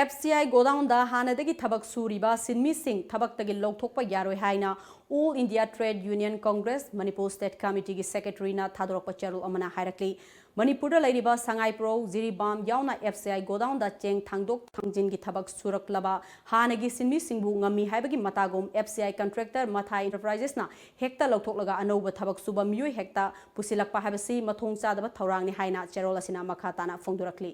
ꯑꯦꯐ ꯁꯤ ꯑꯥꯏ ꯒꯣꯗꯥꯎꯟꯗ ꯍꯥꯟꯅꯗꯒꯤ ꯊꯕꯛ ꯁꯨꯔꯤꯕ ꯁꯤꯟꯃꯤꯁꯤꯡ ꯊꯕꯛꯇꯒꯤ ꯂꯧꯊꯣꯛꯄ ꯌꯥꯔꯣꯏ ꯍꯥꯏꯅ All India Trade Union Congress Manipur State Committeeꯒꯤ ꯁꯦꯀ꯭ꯔꯦꯇꯔꯤꯅ ꯊꯥꯗꯣꯔꯛꯄ ꯆꯦꯔꯣꯜ ꯑꯃꯅ ꯍꯥꯏꯔꯛꯂꯤ꯫ ꯃꯅꯤꯄꯨꯔꯗ ꯂꯩꯔꯤꯕ ꯁꯉꯥꯏꯄ꯭ꯔꯧ, ꯖꯤꯔꯤꯕꯥꯝ ꯌꯥꯎꯅ ꯑꯦꯐ ꯁꯤ ꯑꯥꯏ ꯒꯣꯗꯥꯎꯟꯗ ꯆꯦꯡ ꯊꯥꯡꯗꯣꯛ ꯊꯥꯡꯖꯤꯟꯒꯤ ꯊꯕꯛ ꯁꯨꯔꯛꯂꯕ ꯍꯥꯟꯅꯒꯤ ꯁꯤꯟꯃꯤꯁꯤꯡꯕꯨ ꯉꯝꯃꯤ ꯍꯥꯏꯕꯒꯤ ꯃꯇꯥꯒꯨꯝ ꯑꯦꯐ ꯁꯤ ꯑꯥꯏ ꯀꯟꯇ꯭ꯔꯦꯛꯇꯔ ꯃꯊꯥꯏ ꯏꯟꯇꯔꯄ꯭ꯔꯥꯏꯖꯦꯁꯅ ꯍꯦꯛꯇ ꯂꯧꯊꯣꯛꯂꯒ ꯑꯅꯧꯕ ꯊꯕꯛ ꯁꯨꯕ ꯃꯤꯑꯣꯏ ꯍꯦꯛꯇ ꯄꯨꯁꯤꯜꯂꯛꯄ ꯍꯥꯏꯕꯁꯤ ꯃꯊꯣꯡ ꯆꯥꯗꯕ ꯊꯧꯔꯥꯡꯅꯤ ꯍꯥꯏꯅ ꯆꯦꯔꯣꯜ ꯑꯁꯤꯅ ꯃꯈꯥ ꯇꯥꯅ ꯐꯣꯡꯗꯣꯔꯛꯂꯤ꯫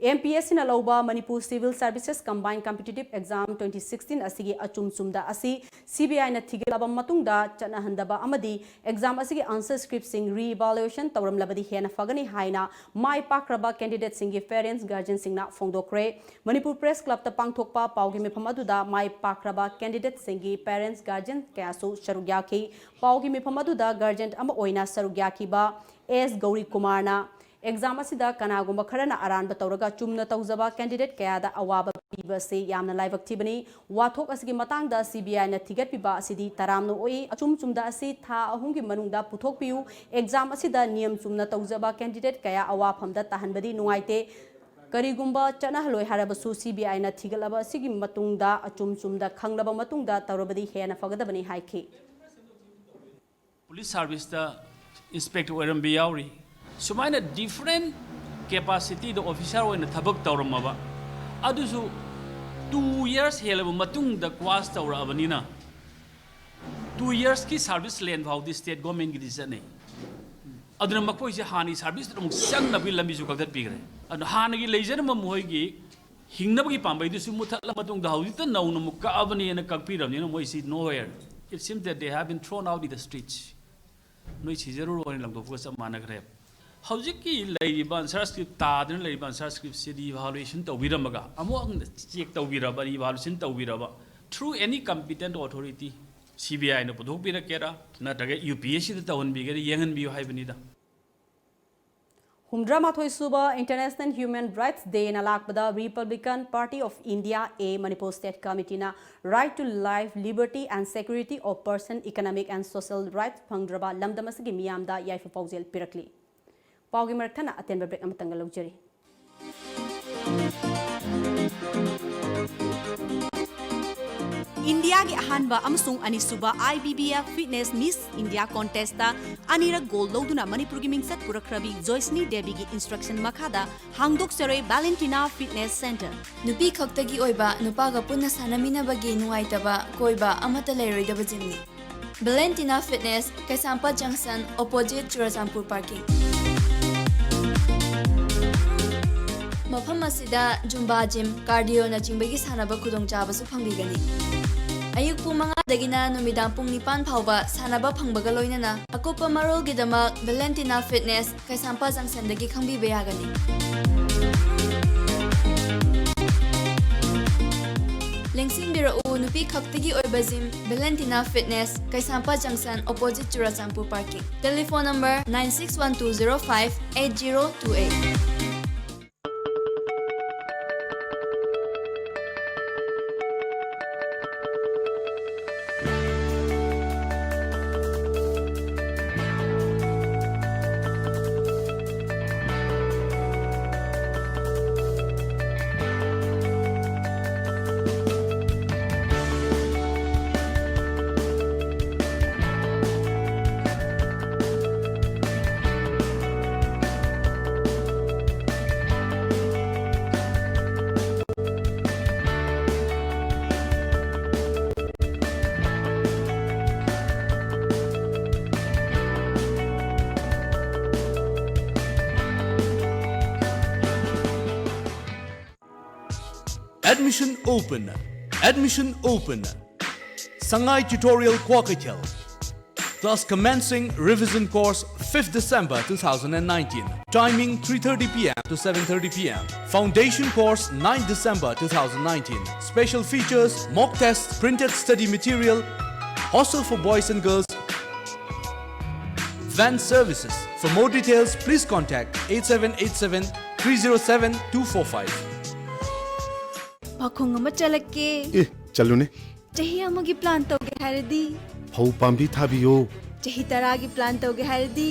ꯑꯦꯝ ꯄꯤ ꯑꯦꯁ ꯁꯤꯅ ꯂꯧꯕ Manipur Civil Services Combined Competitive Exam twenty sixteen ꯑꯁꯤꯒꯤ ꯑꯆꯨꯝ ꯆꯨꯝꯗ ꯑꯁꯤ ꯁꯤ ꯕꯤ ꯑꯥꯏꯅ ꯊꯤꯒꯠꯂꯕ ꯃꯇꯨꯡꯗ ꯆꯠꯅꯍꯟꯗꯕ ꯑꯃꯗꯤ ꯑꯦꯛꯖꯥꯝ ꯑꯁꯤꯒꯤ ꯑꯟꯁꯔ ꯁ꯭ꯀ꯭ꯔꯤꯞꯁꯤꯡ ꯔꯤꯏꯚꯥꯂꯨꯑꯦꯁꯟ ꯇꯧꯔꯝꯂꯕꯗꯤ ꯍꯦꯟꯅ ꯐꯒꯅꯤ ꯍꯥꯏꯅ ꯃꯥꯏ ꯄꯥꯛꯈ꯭ꯔꯕ ꯀꯦꯟꯗꯤꯗꯦꯠꯁꯤꯡꯒꯤ ꯄꯦꯔꯦꯟꯠꯁ ꯒꯥꯔꯖꯤꯌꯟꯁꯤꯡꯅ ꯐꯣꯡꯗꯣꯛꯈ꯭ꯔꯦ꯫ ꯃꯅꯤꯄꯨꯔ ꯄ꯭ꯔꯦꯁ ꯀ꯭ꯂꯕꯇ ꯄꯥꯡꯊꯣꯛꯄ ꯄꯥꯎꯒꯤ ꯃꯤꯐꯝ ꯑꯗꯨꯗ ꯃꯥꯏ ꯄꯥꯛꯈ꯭ꯔꯕ ꯀꯦꯟꯗꯤꯗꯦꯠꯁꯤꯡꯒꯤ ꯄꯦꯔꯦꯟꯠꯁ ꯒꯥꯔꯖꯤꯌꯟ ꯀꯌꯥꯁꯨ ꯁꯔꯨꯛ ꯌꯥꯈꯤ꯫ ꯄꯥꯎꯒꯤ ꯃꯤꯐꯝ ꯑꯗꯨꯗ ꯒꯥꯔꯖꯤꯌꯟ ꯑꯃ ꯑꯣꯏꯅ ꯁꯔꯨꯛ ꯌꯥꯈꯤꯕ ꯑꯦꯁ ꯒꯧꯔꯤ ꯀꯨꯃꯥꯔꯅ ꯑꯦꯛꯖꯥꯝ ꯑꯁꯤꯗ ꯀꯅꯥꯒꯨꯝꯕ ꯈꯔꯅ ꯑꯔꯥꯟꯕ ꯇꯧꯔꯒ ꯆꯨꯝꯅ ꯇꯧꯖꯕ ꯀꯦꯟꯗꯤꯗꯦꯠ ꯀꯌꯥꯗ ꯑꯋꯥꯕ ꯄꯤꯕ ꯑꯁꯤ ꯌꯥꯝꯅ ꯂꯥꯏꯕꯛ ꯊꯤꯕꯅꯤ꯫ ꯋꯥꯊꯣꯛ ꯑꯁꯤꯒꯤ ꯃꯇꯥꯡꯗ ꯁꯤ ꯕꯤ ꯑꯥꯏꯅ ꯊꯤꯒꯠꯄꯤꯕ ꯑꯁꯤꯗꯤ ꯇꯔꯥꯝꯅ ꯑꯣꯛꯏ꯫ ꯑꯆꯨꯝ ꯆꯨꯝꯗ ꯑꯁꯤ ꯊꯥ ꯑꯍꯨꯝꯒꯤ ꯃꯅꯨꯡꯗ ꯄꯨꯊꯣꯛꯄꯤꯌꯨ꯫ ꯑꯦꯛꯖꯥꯝ ꯑꯁꯤꯗ ꯅꯤꯌꯝ ꯆꯨꯝꯅ ꯇꯧꯖꯕ ꯀꯦꯟꯗꯤꯗꯦꯠ ꯀꯌꯥ ꯑꯋꯥꯐꯝꯗ ꯇꯥꯍꯟꯕꯗꯤ ꯅꯨꯡꯉꯥꯏꯇꯦ꯫ ꯀꯔꯤꯒꯨꯝꯕ ꯆꯠꯅꯍꯜꯂꯣꯏ ꯍꯥꯏꯔꯕꯁꯨ ꯁꯤ ꯕꯤ ꯑꯥꯏꯅ ꯊꯤꯒꯠꯂꯕ ꯑꯁꯤꯒꯤ ꯃꯇꯨꯡꯗ ꯑꯆꯨꯝ ꯆꯨꯝꯗ ꯈꯪꯂꯕ ꯃꯇꯨꯡꯗ ꯇꯧꯔꯕꯗꯤ ꯍꯦꯟꯅ ꯐꯒꯗꯕꯅꯤ ꯍꯥꯏꯈꯤ꯫ ꯄꯨꯂꯤꯁ ꯁꯥꯔꯚꯤꯁꯇ ꯏꯟꯁꯄꯦꯛꯇꯔ ꯑꯣꯏꯔꯝꯕ ꯌꯥꯎꯔꯤ꯫ ꯁꯨꯃꯥꯏꯅ ꯗꯤꯐꯔꯦꯟ ꯀꯦꯄꯥꯁꯤꯇꯤꯗ ꯑꯣꯐꯤꯁꯥꯔ ꯑꯣꯏꯅ ꯊꯕꯛ ꯇꯧꯔꯝꯃꯕ ꯑꯗꯨꯁꯨ ꯇꯨ ꯌꯔꯁ ꯍꯦꯜꯂꯕ ꯃꯇꯨꯡꯗ ꯀ꯭ꯋꯥꯁ ꯇꯧꯔꯛꯑꯕꯅꯤꯅ ꯇꯨ ꯌꯔꯁꯀꯤ ꯁꯥꯔꯚꯤꯁ ꯂꯦꯟ ꯐꯥꯎꯗꯤ ꯁ꯭ꯇꯦꯠ ꯒꯣꯔꯃꯦꯟꯒꯤꯗꯤ ꯆꯠꯅꯩ꯫ ꯑꯗꯨꯅ ꯃꯈꯣꯏꯁꯦ ꯍꯥꯟꯅꯒꯤ ꯁꯥꯔꯚꯤꯁꯇ ꯑꯃꯨꯛ ꯆꯪꯅꯕꯒꯤ ꯂꯝꯕꯤꯁꯨ ꯀꯛꯊꯠꯄꯤꯈ꯭ꯔꯦ꯫ ꯑꯗꯨꯅ ꯍꯥꯟꯅꯒꯤ ꯂꯩꯖꯔꯝꯕ ꯃꯈꯣꯏꯒꯤ ꯍꯤꯡꯅꯕꯒꯤ ꯄꯥꯝꯕꯩꯗꯨꯁꯨ ꯃꯨꯠꯊꯠꯂ ꯃꯇꯨꯡꯗ ꯍꯧꯖꯤꯛꯇ ꯅꯧꯅ ꯑꯃꯨꯛ ꯀꯛꯑꯕꯅꯦꯅ ꯀꯛꯄꯤꯔꯕꯅꯤꯅ ꯃꯣꯏꯁꯤ nowhere. It seems that they have been thrown out in the streets. ꯅꯣꯏ ꯁꯤꯖꯔꯨꯔꯣꯅ ꯂꯪꯊꯣꯛꯄꯒ ꯆꯞ ꯃꯥꯟꯅꯈ꯭ꯔꯦ꯫ ꯍꯧꯖꯤꯛꯀꯤ ꯂꯩꯔꯤꯕ ꯑꯟꯁꯔ ꯁ꯭ꯀ꯭ꯔꯤꯞ ꯇꯥꯗꯅ ꯂꯩꯔꯤꯕ ꯑꯟꯁꯔ ꯁ꯭ꯀ꯭ꯔꯤꯞꯁꯤ ꯔꯤꯚꯥꯂꯨꯑꯦꯁꯟ ꯇꯧꯕꯤꯔꯝꯃꯒ ꯑꯃꯨꯛ ꯍꯟꯅ ꯆꯦꯛ ꯇꯧꯕꯤꯔꯕ, ꯔꯤꯚꯥꯂꯨꯑꯦꯁꯟ ꯇꯧꯕꯤꯔꯕ through any competent authority, C B ꯑꯥꯏꯅ ꯄꯨꯊꯣꯛꯄꯤꯔꯛꯀꯦꯔꯥ ꯅꯠꯇ꯭ꯔꯒ ꯌꯨ ꯄꯤ ꯑꯦꯁ ꯁꯤꯗ ꯇꯧꯍꯟꯕꯤꯒꯦꯔꯥ ꯌꯦꯡꯍꯟꯕꯤꯌꯨ ꯍꯥꯏꯕꯅꯤꯗ꯫ ꯍꯨꯝꯗ꯭ꯔꯥ ꯃꯥꯊꯣꯏ ꯁꯨꯕ International Human Rights Dayꯅ ꯂꯥꯛꯄꯗ Republican Party of India A Manipur State Committeeꯅ Right to Life, Liberty and Security of Person Economic and Social Rights ꯐꯪꯗ꯭ꯔꯕ ꯂꯝꯗꯝ ꯑꯁꯤꯒꯤ ꯃꯤꯌꯥꯝꯗ ꯌꯥꯏꯐ ꯄꯥꯎꯖꯦꯜ ꯄꯤꯔꯛꯂꯤ꯫ ꯄꯥꯎꯒꯤ ꯃꯔꯛ ꯊꯠꯅ ꯑꯇꯦꯟꯕ ꯕ꯭ꯔꯦꯛ ꯑꯃꯇꯪꯒ ꯂꯧꯖꯔꯤ꯫ ꯏꯟꯗꯤꯌꯥꯒꯤ ꯑꯍꯥꯟꯕ ꯑꯃꯁꯨꯡ ꯑꯅꯤꯁꯨꯕ I B B F Fitness Miss India Contest-ꯇ ꯑꯅꯤꯔꯛ gold ꯂꯧꯗꯨꯅ ꯃꯅꯤꯄꯨꯔꯒꯤ ꯃꯤꯡꯆꯠ ꯄꯨꯔꯛꯈ꯭ꯔꯕꯤ ꯖꯣꯏꯁꯅꯤ ꯗꯦꯕꯤꯒꯤ instruction ꯃꯈꯥꯗ ꯍꯥꯡꯗꯣꯛꯆꯔꯦ Valentina Fitness Center꯫ ꯅꯨꯄꯤ ꯈꯛꯇꯒꯤ ꯑꯣꯏꯕ, ꯅꯨꯄꯥꯒ ꯄꯨꯟꯅ ꯁꯥꯟꯅꯃꯤꯟꯅꯕꯒꯤ ꯅꯨꯡꯉꯥꯏꯇꯕ, ꯀꯣꯏꯕ ꯑꯃꯠꯇ ꯂꯩꯔꯣꯏꯗꯕ gym-ꯅꯤ꯫ Valentina Fitness, ꯀꯩꯁꯥꯝꯄꯥꯠ Junction, opposite ꯆꯨꯔꯆꯥꯟꯄꯨꯔ parking꯫ ꯃꯐꯝ ꯑꯁꯤꯗ Zumba gym, cardio-ꯅꯆꯤꯡꯕꯒꯤ ꯁꯥꯟꯅꯕ ꯈꯨꯗꯣꯡꯆꯥꯕꯁꯨ ꯐꯪꯕꯤꯒꯅꯤ꯫ ꯑꯌꯨꯛ ꯄꯨꯡ ꯃꯉꯥꯗꯒꯤꯅ ꯅꯨꯃꯤꯗꯥꯡ ꯄꯨꯡ ꯅꯤꯄꯥꯟ ꯐꯥꯎꯕ ꯁꯥꯟꯅꯕ ꯐꯪꯕꯒ ꯂꯣꯏꯅꯅ ꯑꯀꯨꯞꯄ ꯃꯔꯣꯜꯒꯤꯗꯃꯛ Valentina Fitness, ꯀꯩꯁꯥꯝꯄꯥꯠ Junction-ꯗꯒꯤ ꯈꯪꯕꯤꯕ ꯌꯥꯒꯅꯤ꯫ ꯂꯦꯡꯁꯤꯟꯕꯤꯔꯛꯎ, ꯅꯨꯄꯤ ꯈꯛꯇꯒꯤ ꯑꯣꯏꯕ gym, Valentina Fitness, Keishampat Junction, opposite Churachandpur parking꯫ Telephone number nine six one two zero five eight zero two eight꯫ Admission open. Admission open. Sangai Tutorial Kukatpur. Class commencing revision course fifth December two thousand nineteen. Timing three thirty p m to seven thirty p m. Foundation course ninth December two thousand nineteen. Special features, mock tests, printed study material, hostel for boys and girls, van services. For more details, please contact eight seven eight seven three zero seven two four five. ꯄꯥꯎꯈꯣꯡ ꯑꯃ ꯆꯠꯂꯛꯀꯦ꯫ ꯑꯦ, ꯆꯠꯂꯨꯅꯦ꯫ ꯆꯍꯤ ꯑꯃꯒꯤ plan ꯇꯧꯒꯦ ꯍꯥꯏꯔꯗꯤ? ꯐꯧ ꯄꯥꯝꯕꯤ ꯊꯥꯕꯤꯌꯣ꯫ ꯆꯍꯤ ꯇꯔꯥꯒꯤ plan ꯇꯧꯒꯦ ꯍꯥꯏꯔꯗꯤ?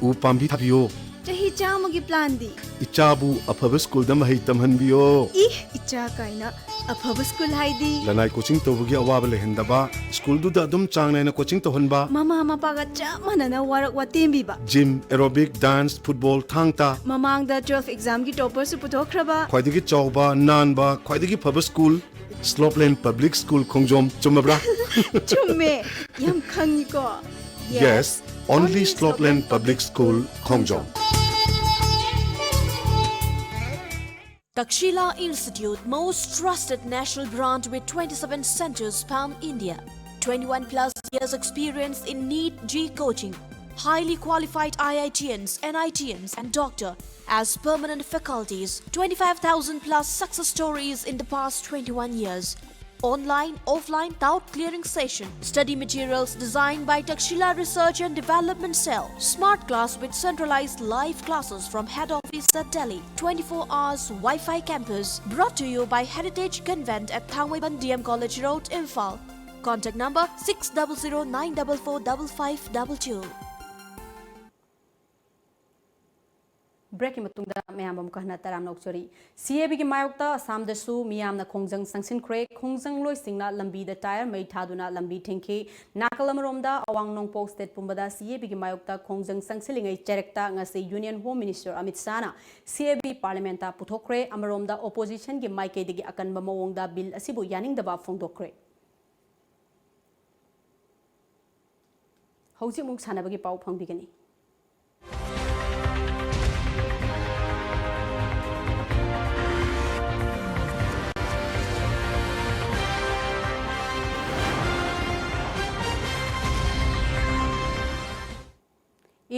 ꯎ ꯄꯥꯝꯕꯤ ꯊꯥꯕꯤꯌꯣ꯫ ꯆꯍꯤ ꯏꯆꯥ ꯑꯃꯒꯤ ꯄ꯭ꯂꯥꯟꯗꯤ? ꯏꯆꯥꯕꯨ ꯑꯐꯕ ꯁ꯭ꯀꯨꯜꯗ ꯃꯍꯩ ꯇꯝꯍꯟꯕꯤꯌꯣ꯫ ꯏ, ꯏꯆꯥ ꯀꯥꯏꯅ꯫ ꯑꯐꯕ ꯁ꯭ꯀꯨꯜ ꯍꯥꯏꯗꯤ? ꯂꯅꯥꯏ ꯀꯣꯆꯤꯡ ꯇꯧꯕꯒꯤ ꯑꯋꯥꯕ ꯂꯩꯍꯟꯗꯕ, ꯁ꯭ꯀꯨꯜꯗꯨꯗ ꯑꯗꯨꯝ ꯆꯥꯡ ꯅꯥꯏꯅ ꯀꯣꯆꯤꯡ ꯇꯧꯍꯟꯕ꯫ ꯃꯃꯥ ꯃꯄꯥꯒ ꯆꯞ ꯃꯥꯟꯅꯅ ꯋꯥꯔꯛ ꯋꯥꯇꯦꯝꯕꯤꯕ꯫ ꯖꯤꯝ, ꯑꯦꯔꯣꯕꯤꯛ, ꯗꯥꯟꯁ, ꯐꯨꯠꯕꯣꯜ, ꯊꯥꯡ ꯇꯥ꯫ ꯃꯃꯥꯡꯗ ꯇꯨꯋꯦꯜꯐ ꯑꯦꯛꯖꯥꯝꯒꯤ ꯇꯣꯄꯔꯁꯨ ꯄꯨꯊꯣꯛꯈ꯭ꯔꯕ꯫ ꯈ꯭ꯋꯥꯏꯗꯒꯤ ꯆꯥꯎꯕ, ꯅꯥꯟꯕ, ꯈ꯭ꯋꯥꯏꯗꯒꯤ ꯐꯕ ꯁ꯭ꯀꯨꯜ, ꯁ꯭ꯂꯣꯞꯂꯦꯟ ꯄꯕ꯭ꯂꯤꯛ ꯁ꯭ꯀꯨꯜ ꯈꯣꯡꯖꯣꯝ꯫ ꯆꯨꯝꯃꯕ꯭ꯔꯥ? ꯆꯨꯝꯃꯦ, ꯌꯥꯝ ꯈꯪꯉꯤꯀꯣ꯫ Yes, only Slopeland Public School, Khongjom. Takshila Institute, most trusted national brand with twenty-seven centers pan India. twenty-one plus years experience in NEET G coaching. Highly qualified I I T Ns, N I T Ms, and doctor as permanent faculties. twenty-five thousand plus success stories in the past twenty-one years. Online, offline, doubt clearing session. Study materials designed by Takshila Research and Development Cell. Smart class with centralized live classes from head office at Delhi. twenty-four hours Wi-Fi campus. Brought to you by Heritage Convent at Thangmeiban D M College Road, Imphal. Contact number six double zero nine double four double five double two. ꯕ꯭ꯔꯦꯛꯀꯤ ꯃꯇꯨꯡꯗ ꯃꯌꯥꯝ ꯑꯃꯨꯛꯀ ꯍꯟꯅ ꯇꯔꯥꯝꯅ ꯑꯣꯛꯆꯔꯤ꯫ ꯁꯤ ꯑꯦ ꯕꯤꯒꯤ ꯃꯥꯌꯣꯛꯇ ꯑꯁꯥꯝꯗꯁꯨ ꯃꯤꯌꯥꯝꯅ ꯈꯣꯡꯖꯪ ꯆꯪꯁꯤꯟꯈ꯭ꯔꯦ꯫ ꯈꯣꯡꯖꯪꯂꯣꯏꯁꯤꯡꯅ ꯂꯝꯕꯤꯗ ꯇꯥꯌꯔ ꯃꯩ ꯊꯥꯗꯨꯅ ꯂꯝꯕꯤ ꯊꯤꯡꯈꯤ꯫ ꯅꯥꯀꯜ ꯑꯃꯔꯣꯝꯗ, ꯑꯋꯥꯡ ꯅꯣꯡꯄꯣꯛ ꯁ꯭ꯇꯦꯠ ꯄꯨꯝꯕꯗ ꯁꯤ ꯑꯦ ꯕꯤꯒꯤ ꯃꯥꯌꯣꯛꯇ ꯈꯣꯡꯖꯪ ꯆꯪꯁꯤꯜꯂꯤꯉꯩ ꯆꯔꯦꯛꯇ ꯉꯁꯤ ꯌꯨꯅꯤꯌꯟ ꯍꯣꯝ ꯃꯤꯅꯤꯁꯇꯔ ꯑꯃꯤꯠ ꯁꯥꯍꯅ ꯁꯤ ꯑꯦ ꯕꯤ ꯄꯥꯔꯂꯤꯌꯥꯃꯦꯟꯠꯇ ꯄꯨꯊꯣꯛꯈ꯭ꯔꯦ꯫ ꯑꯃꯔꯣꯝꯗ, ꯑꯣꯄꯣꯖꯤꯁꯟꯒꯤ ꯃꯥꯏꯀꯩꯗꯒꯤ ꯑꯀꯟꯕ ꯃꯑꯣꯡꯗ ꯕꯤꯜ ꯑꯁꯤꯕꯨ ꯌꯥꯅꯤꯡꯗꯕ ꯐꯣꯡꯗꯣꯛꯈ꯭ꯔꯦ꯫ ꯍꯧꯖꯤꯛ ꯑꯃꯨꯛ ꯁꯥꯟꯅꯕꯒꯤ ꯄꯥꯎ ꯐꯪꯕꯤꯒꯅꯤ꯫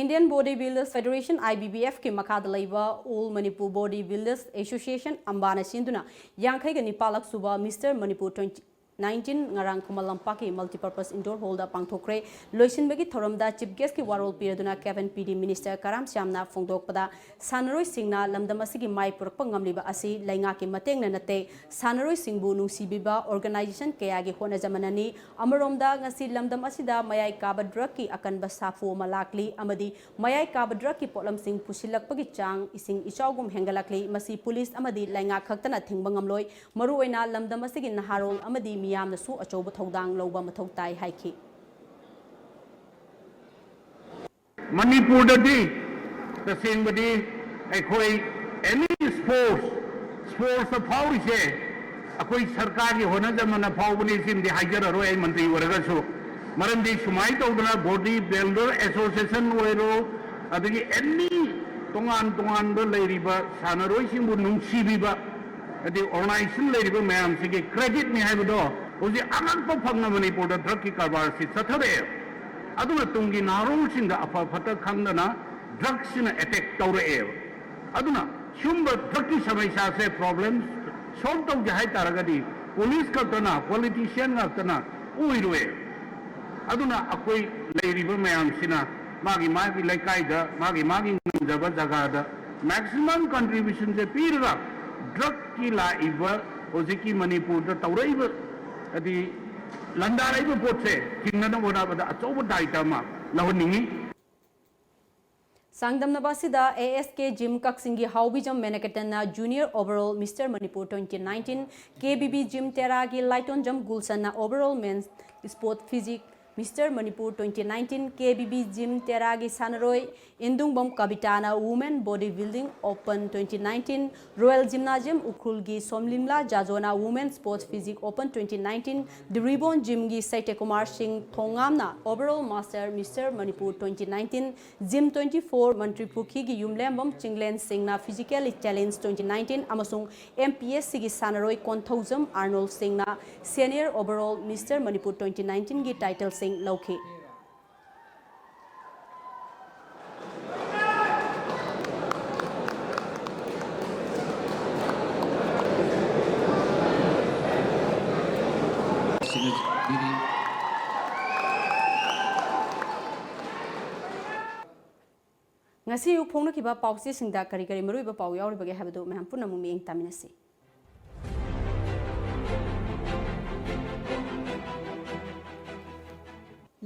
Indian Body Builders Federation, I B B F ꯀꯤ ꯃꯈꯥꯗ ꯂꯩꯕ All Manipur Body Builders Association, ꯑꯝꯕꯥꯅ ꯁꯤꯟꯗꯨꯅ ꯌꯥꯡꯈꯩꯒ ꯅꯤꯄꯥꯜꯂꯛ ꯁꯨꯕ Mister Manipur twenty, ꯅꯥꯏꯟꯇꯤꯟ ꯉꯔꯥꯡ ꯈꯨꯃꯟ ꯂꯝꯄꯥꯛꯀꯤ Multipurpose Indoor Hallꯗ ꯄꯥꯡꯊꯣꯛꯈ꯭ꯔꯦ꯫ ꯂꯣꯏꯁꯤꯟꯕꯒꯤ ꯊꯧꯔꯝꯗ Chief Guestꯀꯤ ꯋꯥꯔꯣꯜ ꯄꯤꯔꯗꯨꯅ Cabinet Minister ꯀꯔꯥꯝ ꯁ꯭ꯌꯥꯝꯅ ꯐꯣꯡꯗꯣꯛꯄꯗ, ꯁꯥꯟꯅꯔꯣꯏꯁꯤꯡꯅ ꯂꯝꯗꯝ ꯑꯁꯤꯒꯤ ꯃꯥꯏ ꯄꯨꯔꯛꯄ ꯉꯝꯂꯤꯕ ꯑꯁꯤ ꯂꯩꯉꯥꯛꯀꯤ ꯃꯇꯦꯡꯅ ꯅꯠꯇꯦ, ꯁꯥꯟꯅꯔꯣꯏꯁꯤꯡꯕꯨ ꯅꯨꯡꯁꯤꯕꯤꯕ organization ꯀꯌꯥꯒꯤ ꯍꯣꯠꯅꯖꯃꯅꯅꯤ꯫ ꯑꯃꯔꯣꯝꯗ, ꯉꯁꯤ ꯂꯝꯗꯝ ꯑꯁꯤꯗ ꯃꯌꯥꯏ ꯀꯥꯕ drugꯀꯤ ꯑꯀꯟꯕ ꯁꯥꯐꯨ ꯑꯃ ꯂꯥꯛꯂꯤ ꯑꯃꯗꯤ ꯃꯌꯥꯏ ꯀꯥꯕ drugꯀꯤ ꯄꯣꯠꯂꯝꯁꯤꯡ ꯄꯨꯁꯤꯜꯂꯛꯄꯒꯤ ꯆꯥꯡ ꯏꯁꯤꯡ ꯏꯆꯥꯎꯒꯨꯝ ꯍꯦꯟꯒꯠꯂꯛꯂꯤ꯫ ꯃꯁꯤ police ꯑꯃꯗꯤ ꯂꯩꯉꯥꯛ ꯈꯛꯇꯅ ꯊꯤꯡꯕ ꯉꯝꯂꯣꯏ꯫ ꯃꯔꯨꯑꯣꯏꯅ ꯂꯝꯗꯝ ꯑꯁꯤꯒꯤ ꯅꯍꯥꯔꯣꯜ ꯑꯃꯗꯤ ꯃꯤꯌꯥꯝꯅꯁꯨ ꯑꯆꯧꯕ ꯊꯧꯗꯥꯡ ꯂꯧꯕ ꯃꯊꯧ ꯇꯥꯏ ꯍꯥꯏꯈꯤ꯫ ꯃꯅꯤꯄꯨꯔꯗꯗꯤ ꯇꯁꯦꯡꯕꯗꯤ ꯑꯩꯈꯣꯏ any sports, sportsꯇ ꯐꯥꯎꯔꯤꯁꯦ ꯑꯩꯈꯣꯏ ꯁꯔꯀꯥꯔꯒꯤ ꯍꯣꯠꯅꯖꯃꯟꯅ ꯐꯥꯎꯕꯅꯤ꯫ ꯁꯤꯃꯗꯤ ꯍꯥꯏꯖꯔꯔꯣꯏ ꯑꯩ ꯃꯟꯇ꯭ꯔꯤ ꯑꯣꯏꯔꯒꯁꯨ꯫ ꯃꯔꯝꯗꯤ ꯁꯨꯃꯥꯏꯅ ꯇꯧꯗꯅ body builder association ꯑꯣꯏꯔꯣ, ꯑꯗꯒꯤ any ꯇꯣꯉꯥꯟ ꯇꯣꯉꯥꯟꯕ ꯂꯩꯔꯤꯕ ꯁꯥꯟꯅꯔꯣꯏꯁꯤꯡꯕꯨ ꯅꯨꯡꯁꯤꯕꯤꯕ, ꯍꯥꯏꯗꯤ organization ꯂꯩꯔꯤꯕ ꯃꯌꯥꯝꯁꯤꯒꯤ creditꯅꯤ ꯍꯥꯏꯕꯗꯣ ꯍꯧꯖꯤꯛ ꯑꯉꯛꯄ ꯐꯪꯅ ꯃꯅꯤꯄꯨꯔꯗ drugꯀꯤ ꯀꯔꯕꯥꯔꯁꯤ ꯆꯠꯊꯔꯛꯑꯦ꯫ ꯑꯗꯨꯅ ꯇꯨꯡꯒꯤ ꯅꯍꯥꯔꯣꯜꯁꯤꯡꯗ ꯑꯐ ꯐꯠꯇ ꯈꯪꯗꯅ drugꯁꯤꯅ attack ꯇꯧꯔꯛꯑꯦꯕ꯫ ꯑꯗꯨꯅ ꯁꯤꯒꯨꯝꯕ drugꯀꯤ ꯁꯃꯁ꯭ꯌꯥꯁꯦ problem solve ꯇꯧꯒꯦ ꯍꯥꯏ ꯇꯥꯔꯒꯗꯤ police ꯈꯛꯇꯅ, politician ꯉꯥꯛꯇꯅ ꯑꯣꯏꯔꯣꯏ꯫ ꯑꯗꯨꯅ ꯑꯩꯈꯣꯏ ꯂꯩꯔꯤꯕ ꯃꯌꯥꯝꯁꯤꯅ ꯃꯥꯒꯤ ꯃꯥꯒꯤ ꯂꯩꯀꯥꯏꯗ, ꯃꯥꯒꯤ ꯃꯥꯒꯤ ꯉꯝꯖꯕ ꯖꯒꯥꯗ maximum contributionꯁꯦ ꯄꯤꯔꯒ drugꯀꯤ ꯂꯥꯛꯏꯕ ꯍꯧꯖꯤꯛꯀꯤ ꯃꯅꯤꯄꯨꯔꯗ ꯇꯧꯔꯛꯏꯕ, ꯍꯥꯏꯗꯤ ꯂꯥꯟꯗꯥꯔꯛꯏꯕ ꯄꯣꯠꯁꯦ ꯊꯤꯡꯅꯅꯕ ꯍꯣꯠꯅꯕꯗ ꯑꯆꯧꯕ ꯗꯥꯏꯇ ꯑꯃ ꯂꯧꯍꯟꯅꯤꯡꯉꯤ꯫ ꯆꯥꯡꯗꯝꯅꯕ ꯑꯁꯤꯗ A S K Gym ꯀꯛꯆꯤꯡꯒꯤ ꯍꯥꯎꯕꯤꯖꯝ ꯃꯦꯅꯀꯦꯇꯟꯅ Junior Overall Mister Manipur twenty nineteen, K B B Gym ꯇꯦꯔꯥꯒꯤ ꯂꯥꯏꯇꯣꯟꯖꯝ ꯒꯨꯜꯁꯟꯅ Overall Men's Sport Physique Mister Manipur twenty nineteen, K B B Gym ꯇꯦꯔꯥꯒꯤ ꯁꯥꯟꯅꯔꯣꯏ ꯏꯟꯗꯨꯡꯕꯝ ꯀꯕꯤꯇꯥꯅ Women Body Building Open twenty nineteen, Royal Gymnasium ꯎꯈ꯭ꯔꯨꯜꯒꯤ ꯁꯣꯝꯂꯤꯝꯂꯥ ꯖꯥꯖꯣꯅ Women Sports Physique Open twenty nineteen, The Reborn Gymꯒꯤ ꯁꯩꯇ꯭ꯌꯀꯨꯃꯥꯔ ꯁꯤꯡ ꯊꯣꯡꯉꯥꯝꯅ Overall Master Mister Manipur twenty nineteen, Gym twenty four ꯃꯟꯇ꯭ꯔꯤ ꯄꯨꯈ꯭ꯔꯤꯒꯤ ꯌꯨꯝꯂꯦꯝꯕꯝ ꯆꯤꯡꯂꯦꯟ ꯁꯤꯡꯅ Physically Challenge twenty nineteen ꯑꯃꯁꯨꯡ M P S Cꯒꯤ ꯁꯥꯟꯅꯔꯣꯏ ꯀꯣꯟꯊꯧꯖꯝ ꯑꯥꯔꯅꯣꯜ ꯁꯤꯡꯅ Senior Overall Mister Manipur twenty nineteenꯒꯤ ꯇꯥꯏꯇꯜꯁꯤꯡ ꯂꯧꯈꯤ꯫ ꯉꯁꯤ ꯑꯌꯨꯛ ꯐꯣꯡꯅꯈꯤꯕ ꯄꯥꯎꯆꯦꯁꯤꯡꯗ ꯀꯔꯤ ꯀꯔꯤ ꯃꯔꯨꯑꯣꯏꯕ ꯄꯥꯎ ꯌꯥꯎꯔꯤꯕꯒꯦ ꯍꯥꯏꯕꯗꯨ ꯃꯌꯥꯝ ꯄꯨꯟꯅ ꯑꯃꯨꯛ ꯃꯤꯠꯌꯦꯡ ꯇꯥꯃꯤꯟꯅꯁꯤ꯫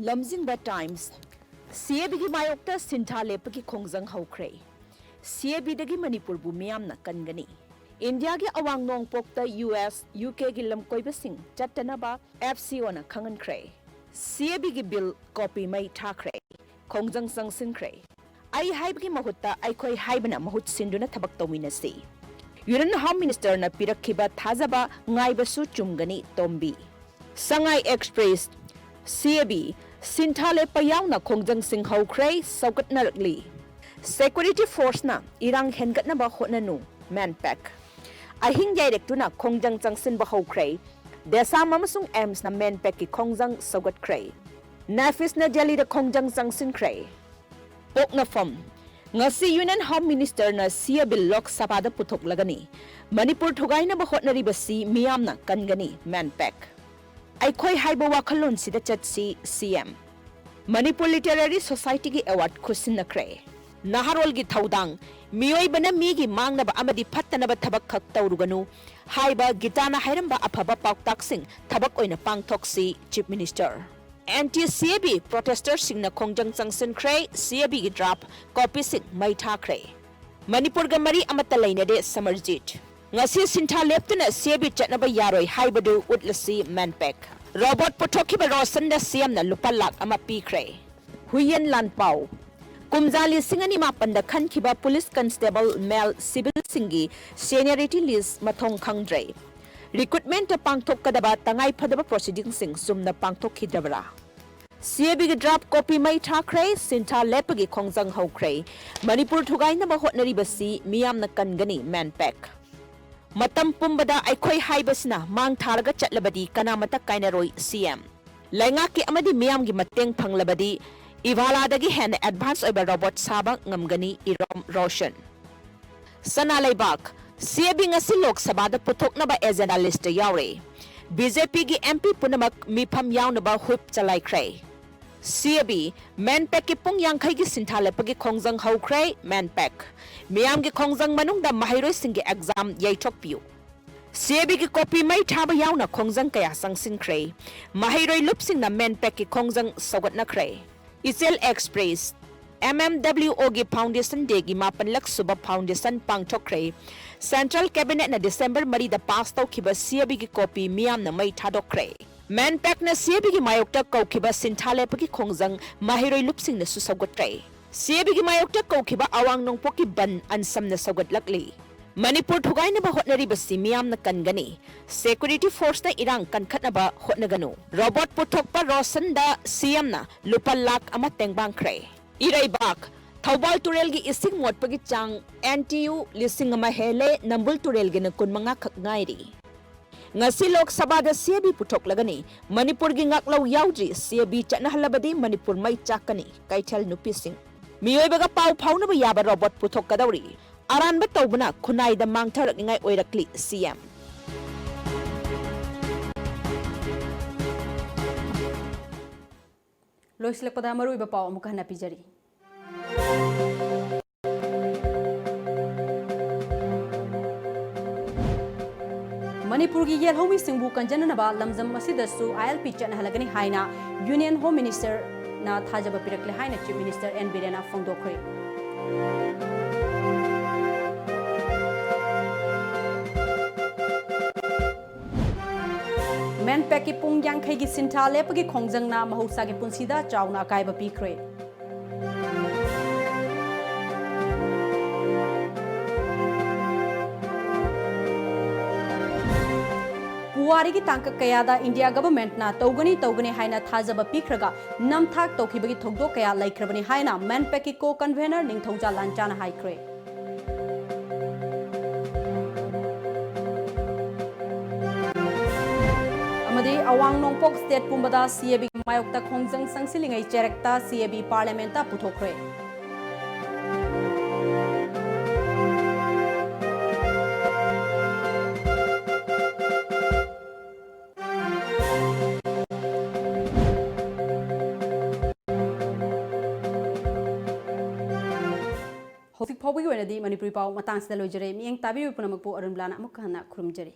ꯂꯝꯖꯤꯡꯕ ꯇꯥꯏꯝꯁ꯫ ꯁꯤ ꯑꯦ ꯕꯤꯒꯤ ꯃꯥꯌꯣꯛꯇ ꯁꯤꯟꯊꯥ ꯂꯦꯞꯄꯒꯤ ꯈꯣꯡꯖꯪ ꯍꯧꯈ꯭ꯔꯦ꯫ ꯁꯤ ꯑꯦ ꯕꯤꯗꯒꯤ ꯃꯅꯤꯄꯨꯔꯕꯨ ꯃꯤꯌꯥꯝꯅ ꯀꯟꯒꯅꯤ꯫ ꯏꯟꯗꯤꯌꯥꯒꯤ ꯑꯋꯥꯡ ꯅꯣꯡꯄꯣꯛꯇ ꯌꯨ ꯑꯦꯁ, ꯌꯨ ꯀꯦꯒꯤ ꯂꯝꯀꯣꯏꯕꯁꯤꯡ ꯆꯠꯇꯅꯕ ꯑꯦꯐ ꯁꯤ ꯑꯣꯅ ꯈꯪꯍꯟꯈ꯭ꯔꯦ꯫ ꯁꯤ ꯑꯦ ꯕꯤꯒꯤ ꯕꯤꯜ ꯀꯣꯄꯤ ꯃꯩ ꯊꯥꯈ꯭ꯔꯦ꯫ ꯈꯣꯡꯖꯪ ꯆꯪꯁꯤꯟꯈ꯭ꯔꯦ꯫ "ꯑꯩ ꯍꯥꯏꯕꯒꯤ ꯃꯍꯨꯠꯇ ꯑꯩꯈꯣꯏ ꯍꯥꯏꯕꯅ ꯃꯍꯨꯠ ꯁꯤꯟꯗꯨꯅ ꯊꯕꯛ ꯇꯧꯃꯤꯟꯅꯁꯤ꯫ ꯌꯨꯅꯤꯌꯟ ꯍꯣꯝ ꯃꯤꯅꯤꯁꯇꯔꯅ ꯄꯤꯔꯛꯈꯤꯕ ꯊꯥꯖꯕ ꯉꯥꯏꯕꯁꯨ ꯆꯨꯝꯒꯅꯤ", ꯇꯣꯝꯕꯤ꯫ ꯁꯉꯥꯏ ꯑꯦꯛꯁꯄ꯭ꯔꯦꯁ꯫ ꯁꯤ ꯑꯦ ꯕꯤ, ꯁꯤꯟꯊꯥ ꯂꯦꯞꯄ ꯌꯥꯎꯅ ꯈꯣꯡꯖꯪꯁꯤꯡ ꯍꯧꯈ꯭ꯔꯦ, ꯁꯧꯒꯠꯅꯔꯛꯂꯤ꯫ ꯁꯦꯀ꯭ꯌꯨꯔꯤꯇꯤ ꯐꯣꯔꯁꯅ ꯏꯔꯥꯡ ꯍꯦꯟꯒꯠꯅꯕ ꯍꯣꯠꯅꯅꯨ, ꯃꯦꯟꯄꯦꯛ꯫ ꯑꯍꯤꯡ ꯌꯥꯏꯔꯛꯇꯨꯅ ꯈꯣꯡꯖꯪ ꯆꯪꯁꯤꯟꯕ ꯍꯧꯈ꯭ꯔꯦ꯫ ꯗꯦꯁꯥꯝ ꯑꯃꯁꯨꯡ ꯑꯦꯝꯁꯅ ꯃꯦꯟꯄꯦꯛꯀꯤ ꯈꯣꯡꯖꯪ ꯁꯧꯒꯠꯈ꯭ꯔꯦ꯫ ꯅꯦꯐꯤꯁꯅ ꯗꯦꯜꯂꯤꯗ ꯈꯣꯡꯖꯪ ꯆꯪꯁꯤꯟꯈ꯭ꯔꯦ꯫ ꯄꯣꯛꯅꯐꯝ꯫ ꯉꯁꯤ ꯌꯨꯅꯤꯌꯟ ꯍꯣꯝ ꯃꯤꯅꯤꯁꯇꯔꯅ ꯁꯤ ꯑꯦ ꯕꯤꯜ ꯂꯣꯛ ꯁꯚꯥꯗ ꯄꯨꯊꯣꯛꯂꯒꯅꯤ꯫ ꯃꯅꯤꯄꯨꯔ ꯊꯨꯒꯥꯏꯅꯕ ꯍꯣꯠꯅꯔꯤꯕꯁꯤ ꯃꯤꯌꯥꯝꯅ ꯀꯟꯒꯅꯤ, ꯃꯦꯟꯄꯦꯛ꯫ "ꯑꯩꯈꯣꯏ ꯍꯥꯏꯕ ꯋꯥꯈꯜꯂꯣꯟꯁꯤꯗ ꯆꯠꯁꯤ", ꯁꯤ ꯑꯦꯝ꯫ ꯃꯅꯤꯄꯨꯔ ꯂꯤꯇꯔꯦꯔꯤ ꯁꯣꯁꯥꯏꯇꯤꯒꯤ ꯑꯦꯋꯥꯔꯗ ꯈꯨꯠꯁꯤꯟꯅꯈ꯭ꯔꯦ꯫ ꯅꯍꯥꯔꯣꯜꯒꯤ ꯊꯧꯗꯥꯡ꯫ ꯃꯤꯑꯣꯏꯕꯅ ꯃꯤꯒꯤ ꯃꯥꯡꯅꯕ ꯑꯃꯗꯤ ꯐꯠꯇꯅꯕ ꯊꯕꯛ ꯈꯛ ꯇꯧꯔꯨꯒꯅꯨ ꯍꯥꯏꯕ ꯒꯤꯇꯥꯅ ꯍꯥꯏꯔꯝꯕ ꯑꯐꯕ ꯄꯥꯎꯇꯥꯛꯁꯤꯡ ꯊꯕꯛ ꯑꯣꯏꯅ ꯄꯥꯡꯊꯣꯛꯁꯤ, ꯆꯤꯐ ꯃꯤꯅꯤꯁꯇꯔ꯫ ꯑꯦꯟꯇꯤ ꯁꯤ ꯑꯦ ꯕꯤ ꯄ꯭ꯔꯣꯇꯦꯁꯇꯔꯁꯤꯡꯅ ꯈꯣꯡꯖꯪ ꯆꯪꯁꯤꯟꯈ꯭ꯔꯦ, ꯁꯤ ꯑꯦ ꯕꯤꯒꯤ ꯗ꯭ꯔꯥꯐ ꯀꯣꯄꯤꯁꯤꯡ ꯃꯩ ꯊꯥꯈ꯭ꯔꯦ꯫ ꯃꯅꯤꯄꯨꯔꯒ ꯃꯔꯤ ꯑꯃꯠꯇ ꯂꯩꯅꯗꯦ, ꯁꯃꯔꯖꯤꯠ꯫ ꯉꯁꯤ ꯁꯤꯟꯊꯥ ꯂꯦꯞꯇꯨꯅ ꯁꯤ ꯑꯦ ꯕꯤ ꯆꯠꯅꯕ ꯌꯥꯔꯣꯏ ꯍꯥꯏꯕꯗꯨ ꯎꯠꯂꯁꯤ, ꯃꯦꯟꯄꯦꯛ꯫ ꯔꯣꯕꯣꯠ ꯄꯨꯊꯣꯛꯈꯤꯕ ꯔꯣꯁꯟꯗ ꯁꯤ ꯑꯦꯝꯅ ꯂꯨꯄꯥ ꯂꯥꯈ ꯑꯃ ꯄꯤꯈ꯭ꯔꯦ꯫ ꯍꯨꯏꯌꯦꯟ ꯂꯥꯟꯄꯥꯎ꯫ ꯀꯨꯝꯖꯥ ꯂꯤꯁꯤꯡ ꯑꯅꯤ ꯃꯥꯄꯟꯗ ꯈꯟꯈꯤꯕ ꯄꯨꯂꯤꯁ ꯀꯟꯁꯇꯦꯕꯜ ꯃꯦꯜ ꯁꯤꯚꯤꯜꯁꯤꯡꯒꯤ ꯁꯦꯅꯤꯌꯔꯤꯇꯤ ꯂꯤꯁ ꯃꯊꯣꯡ ꯈꯪꯗ꯭ꯔꯦ꯫ ꯔꯤꯀ꯭ꯔꯨꯠꯃꯦꯟꯠꯇ ꯄꯥꯡꯊꯣꯛꯀꯗꯕ ꯇꯉꯥꯏꯐꯗꯕ ꯄ꯭ꯔꯣꯁꯤꯗꯤꯡꯁꯤꯡ ꯆꯨꯝꯅ ꯄꯥꯡꯊꯣꯛꯈꯤꯗ꯭ꯔꯕ꯭ꯔꯥ? ꯁꯤ ꯑꯦ ꯕꯤꯒꯤ ꯗ꯭ꯔꯥꯐ ꯀꯣꯄꯤ ꯃꯩ ꯊꯥꯈ꯭ꯔꯦ, ꯁꯤꯟꯊꯥ ꯂꯦꯞꯄꯒꯤ ꯈꯣꯡꯖꯪ ꯍꯧꯈ꯭ꯔꯦ꯫ ꯃꯅꯤꯄꯨꯔ ꯊꯨꯒꯥꯏꯅꯕ ꯍꯣꯠꯅꯔꯤꯕꯁꯤ ꯃꯤꯌꯥꯝꯅ ꯀꯟꯒꯅꯤ, ꯃꯦꯟꯄꯦꯛ꯫ ꯃꯇꯝ ꯄꯨꯝꯕꯗ ꯑꯩꯈꯣꯏ ꯍꯥꯏꯕꯁꯤꯅ ꯃꯥꯡ ꯊꯥꯔꯒ ꯆꯠꯂꯕꯗꯤ ꯀꯅꯥꯃꯠꯇ ꯀꯥꯏꯅꯔꯣꯏ, ꯁꯤ ꯑꯦꯝ꯫ ꯂꯩꯉꯥꯛꯀꯤ ꯑꯃꯗꯤ ꯃꯤꯌꯥꯝꯒꯤ ꯃꯇꯦꯡ ꯐꯪꯂꯕꯗꯤ ꯏꯚꯥꯂꯥꯗꯒꯤ ꯍꯦꯟꯅ ꯑꯦꯗꯚꯥꯟꯁ ꯑꯣꯏꯕ ꯔꯣꯕꯣꯠ ꯁꯥꯕ ꯉꯝꯒꯅꯤ, ꯏꯔꯣꯝ ꯔꯣꯁꯟ꯫ ꯁꯅꯥ ꯂꯩꯕꯥꯛ꯫ ꯁꯤ ꯑꯦ ꯕꯤ ꯉꯁꯤ ꯂꯣꯛ ꯁꯚꯥꯗ ꯄꯨꯊꯣꯛꯅꯕ ꯑꯦꯖꯦꯟꯗꯥ ꯂꯤꯁꯇ ꯌꯥꯎꯔꯦ꯫ ꯕꯤ ꯖꯦ ꯄꯤꯒꯤ ꯑꯦꯝ ꯄꯤ ꯄꯨꯝꯅꯃꯛ ꯃꯤꯐꯝ ꯌꯥꯎꯅꯕ ꯍꯨꯏꯞ ꯆꯂꯥꯏꯈ꯭ꯔꯦ꯫ ꯁꯤ ꯑꯦ ꯕꯤ, ꯃꯦꯟꯄꯦꯛꯀꯤ ꯄꯨꯡ ꯌꯥꯡꯈꯩꯒꯤ ꯁꯤꯟꯊꯥ ꯂꯦꯞꯄꯒꯤ ꯈꯣꯡꯖꯪ ꯍꯧꯈ꯭ꯔꯦ꯫ ꯃꯦꯟꯄꯦꯛ, ꯃꯤꯌꯥꯝꯒꯤ ꯈꯣꯡꯖꯪ ꯃꯅꯨꯡꯗ ꯃꯍꯩꯔꯣꯏꯁꯤꯡꯒꯤ ꯑꯦꯛꯖꯥꯝ ꯌꯩꯊꯣꯛꯄꯤꯌꯨ꯫ ꯁꯤ ꯑꯦ ꯕꯤꯒꯤ ꯀꯣꯄꯤ ꯃꯩ ꯊꯥꯕ ꯌꯥꯎꯅ ꯈꯣꯡꯖꯪ ꯀꯌꯥ ꯆꯪꯁꯤꯟꯈ꯭ꯔꯦ꯫ ꯃꯍꯩꯔꯣꯏ ꯂꯨꯞꯁꯤꯡꯅ ꯃꯦꯟꯄꯦꯛꯀꯤ ꯈꯣꯡꯖꯪ ꯁꯧꯒꯠꯅꯈ꯭ꯔꯦ꯫ ꯏꯆꯦꯜ ꯑꯦꯛꯁꯄ꯭ꯔꯦꯁ, ꯑꯦꯝ ꯑꯦꯝ ꯗꯕ꯭ꯂꯤꯎ ꯑꯣꯒꯤ ꯐꯥꯎꯟꯗꯦꯁꯟ ꯗꯦꯒꯤ ꯃꯥꯄꯟꯂꯛ ꯁꯨꯕ ꯐꯥꯎꯟꯗꯦꯁꯟ ꯄꯥꯡꯊꯣꯛꯈ꯭ꯔꯦ꯫ ꯁꯦꯟꯇ꯭ꯔꯦꯜ ꯀꯦꯕꯤꯅꯦꯠꯅ ꯗꯤꯁꯦꯝꯕꯔ ꯃꯔꯤꯗ ꯄꯥꯁ ꯇꯧꯈꯤꯕ ꯁꯤ ꯑꯦ ꯕꯤꯒꯤ ꯀꯣꯄꯤ ꯃꯤꯌꯥꯝꯅ ꯃꯩ ꯊꯥꯗꯣꯛꯈ꯭ꯔꯦ꯫ ꯃꯦꯟꯄꯦꯛꯅ ꯁꯤ ꯑꯦ ꯕꯤꯒꯤ ꯃꯥꯌꯣꯛꯇ ꯀꯧꯈꯤꯕ ꯁꯤꯟꯊꯥ ꯂꯦꯞꯄꯒꯤ ꯈꯣꯡꯖꯪ ꯃꯍꯩꯔꯣꯏ ꯂꯨꯞꯁꯤꯡꯅꯁꯨ ꯁꯧꯒꯠꯈ꯭ꯔꯦ꯫ ꯁꯤ ꯑꯦ ꯕꯤꯒꯤ ꯃꯥꯌꯣꯛꯇ ꯀꯧꯈꯤꯕ ꯑꯋꯥꯡ ꯅꯣꯡꯄꯣꯛꯀꯤ ꯕꯟ ꯑꯟꯁꯝꯅ ꯁꯧꯒꯠꯂꯛꯂꯤ꯫ ꯃꯅꯤꯄꯨꯔ ꯊꯨꯒꯥꯏꯅꯕ ꯍꯣꯠꯅꯔꯤꯕꯁꯤ ꯃꯤꯌꯥꯝꯅ ꯀꯟꯒꯅꯤ꯫ ꯁꯦꯀ꯭ꯌꯨꯔꯤꯇꯤ ꯐꯣꯔꯁꯅ ꯏꯔꯥꯡ ꯀꯟꯈꯠꯅꯕ ꯍꯣꯠꯅꯒꯅꯨ꯫ ꯔꯣꯕꯣꯠ ꯄꯨꯊꯣꯛꯄ ꯔꯣꯁꯟꯗ ꯁꯤ ꯑꯦꯝꯅ ꯂꯨꯄꯥ ꯂꯥꯈ ꯑꯃ ꯇꯦꯡꯕꯥꯡꯈ꯭ꯔꯦ꯫ ꯏꯔꯩꯕꯥꯛ, ꯊꯧꯕꯥꯜ ꯇꯨꯔꯦꯜꯒꯤ ꯏꯁꯤꯡ ꯃꯣꯠꯄꯒꯤ ꯆꯥꯡ ꯑꯦꯟ ꯇꯤ ꯌꯨ ꯂꯤꯁꯤꯡ ꯑꯃ ꯍꯦꯜꯂꯦ, ꯅꯝꯕꯨꯜ ꯇꯨꯔꯦꯜꯒꯤꯅ ꯀꯨꯟꯃꯉꯥ ꯈꯛ ꯉꯥꯏꯔꯤ꯫ ꯉꯁꯤ ꯂꯣꯛ ꯁꯚꯥꯗ ꯁꯤ ꯑꯦ ꯕꯤ ꯄꯨꯊꯣꯛꯂꯒꯅꯤ꯫ ꯃꯅꯤꯄꯨꯔꯒꯤ ꯉꯥꯛꯂꯧ ꯌꯥꯎꯗ꯭ꯔꯤ꯫ ꯁꯤ ꯑꯦ ꯕꯤ ꯆꯠꯅꯍꯜꯂꯕꯗꯤ ꯃꯅꯤꯄꯨꯔ ꯃꯩ ꯆꯥꯛꯀꯅꯤ꯫ ꯀꯩꯊꯦꯜ ꯅꯨꯄꯤꯁꯤꯡ꯫ ꯃꯤꯑꯣꯏꯕꯒ ꯄꯥꯎ ꯐꯥꯎꯅꯕ ꯌꯥꯕ ꯔꯣꯕꯣꯠ ꯄꯨꯊꯣꯛꯀꯗꯧꯔꯤ꯫ ꯑꯔꯥꯟꯕ ꯇꯧꯕꯅ ꯈꯨꯟꯅꯥꯏꯗ ꯃꯥꯡꯊꯔꯛꯅꯤꯡꯉꯥꯏ ꯑꯣꯏꯔꯛꯂꯤ, ꯁꯤ ꯑꯦꯝ꯫ ꯂꯣꯏꯁꯤꯜꯂꯛꯄꯗ ꯃꯔꯨꯑꯣꯏꯕ ꯄꯥꯎ ꯑꯃꯨꯛ ꯍꯟꯅ ꯄꯤꯖꯔꯤ꯫ ꯃꯅꯤꯄꯨꯔꯒꯤ ꯌꯦꯜꯍꯧꯃꯤꯁꯤꯡꯕꯨ ꯀꯟꯖꯅꯅꯕ ꯂꯝꯗꯝ ꯑꯁꯤꯗꯁꯨ ꯑꯥꯏ ꯑꯦꯜ ꯄꯤ ꯆꯠꯅꯍꯜꯂꯒꯅꯤ ꯍꯥꯏꯅ ꯌꯨꯅꯤꯌꯟ ꯍꯣꯝ ꯃꯤꯅꯤꯁꯇꯔꯅ ꯊꯥꯖꯕ ꯄꯤꯔꯛꯂꯦ ꯍꯥꯏꯅ ꯆꯤꯐ ꯃꯤꯅꯤꯁꯇꯔ ꯑꯦꯟ ꯕꯤꯔꯦꯟꯅ ꯐꯣꯡꯗꯣꯛꯈ꯭ꯔꯦ꯫ ꯃꯦꯟꯄꯦꯛꯀꯤ ꯄꯨꯡ ꯌꯥꯡꯈꯩꯒꯤ ꯁꯤꯟꯊꯥ ꯂꯦꯞꯄꯒꯤ ꯈꯣꯡꯖꯪꯅ ꯃꯍꯧꯁꯥꯒꯤ ꯄꯨꯟꯁꯤꯗ ꯆꯥꯎꯅ ꯑꯀꯥꯏꯕ ꯄꯤꯈ꯭ꯔꯦ꯫ ꯄꯨꯋꯥꯔꯤꯒꯤ ꯇꯥꯡꯀꯛ ꯀꯌꯥꯗ ꯏꯟꯗꯤꯌꯥ ꯒꯚꯔꯟꯃꯦꯟꯠꯅ ꯇꯧꯒꯅꯤ ꯇꯧꯒꯅꯤ ꯍꯥꯏꯅ ꯊꯥꯖꯕ ꯄꯤꯈ꯭ꯔꯒ ꯅꯝꯊꯥꯛ ꯇꯧꯈꯤꯕꯒꯤ ꯊꯧꯗꯣꯛ ꯀꯌꯥ ꯂꯩꯈ꯭ꯔꯕꯅꯤ ꯍꯥꯏꯅ ꯃꯦꯟꯄꯦꯛꯀꯤ ꯀꯣ ꯀꯟꯚꯦꯅꯔ ꯅꯤꯡꯊꯧꯖꯥ ꯂꯥꯟꯆꯥꯅ ꯍꯥꯏꯈ꯭ꯔꯦ꯫ ꯑꯃꯗꯤ ꯑꯋꯥꯡ ꯅꯣꯡꯄꯣꯛ ꯁ꯭ꯇꯦꯠ ꯄꯨꯝꯕꯗ ꯁꯤ ꯑꯦ ꯕꯤꯒꯤ ꯃꯥꯌꯣꯛꯇ ꯈꯣꯡꯖꯪ ꯆꯪꯁꯤꯜꯂꯤꯉꯩ ꯆꯦꯔꯦꯛꯇ ꯁꯤ ꯑꯦ ꯕꯤ ꯄꯥꯔꯂꯤꯌꯥꯃꯦꯟꯠꯇ ꯄꯨꯊꯣꯛꯈ꯭ꯔꯦ꯫ ꯍꯥꯏꯔꯗꯤ ꯃꯅꯤꯄꯨꯔꯤ ꯄꯥꯎ ꯃꯇꯥꯡꯁꯤꯗ ꯂꯣꯏꯖꯔꯦ꯫ ꯃꯤꯠꯌꯦꯡ ꯇꯥꯕꯤꯔꯤꯕ ꯄꯨꯝꯅꯃꯛꯄꯨ ꯑꯔꯨꯟꯕꯂꯥꯅ ꯑꯃꯨꯛ ꯍꯟꯅ ꯈꯨꯔꯨꯝꯖꯔꯤ꯫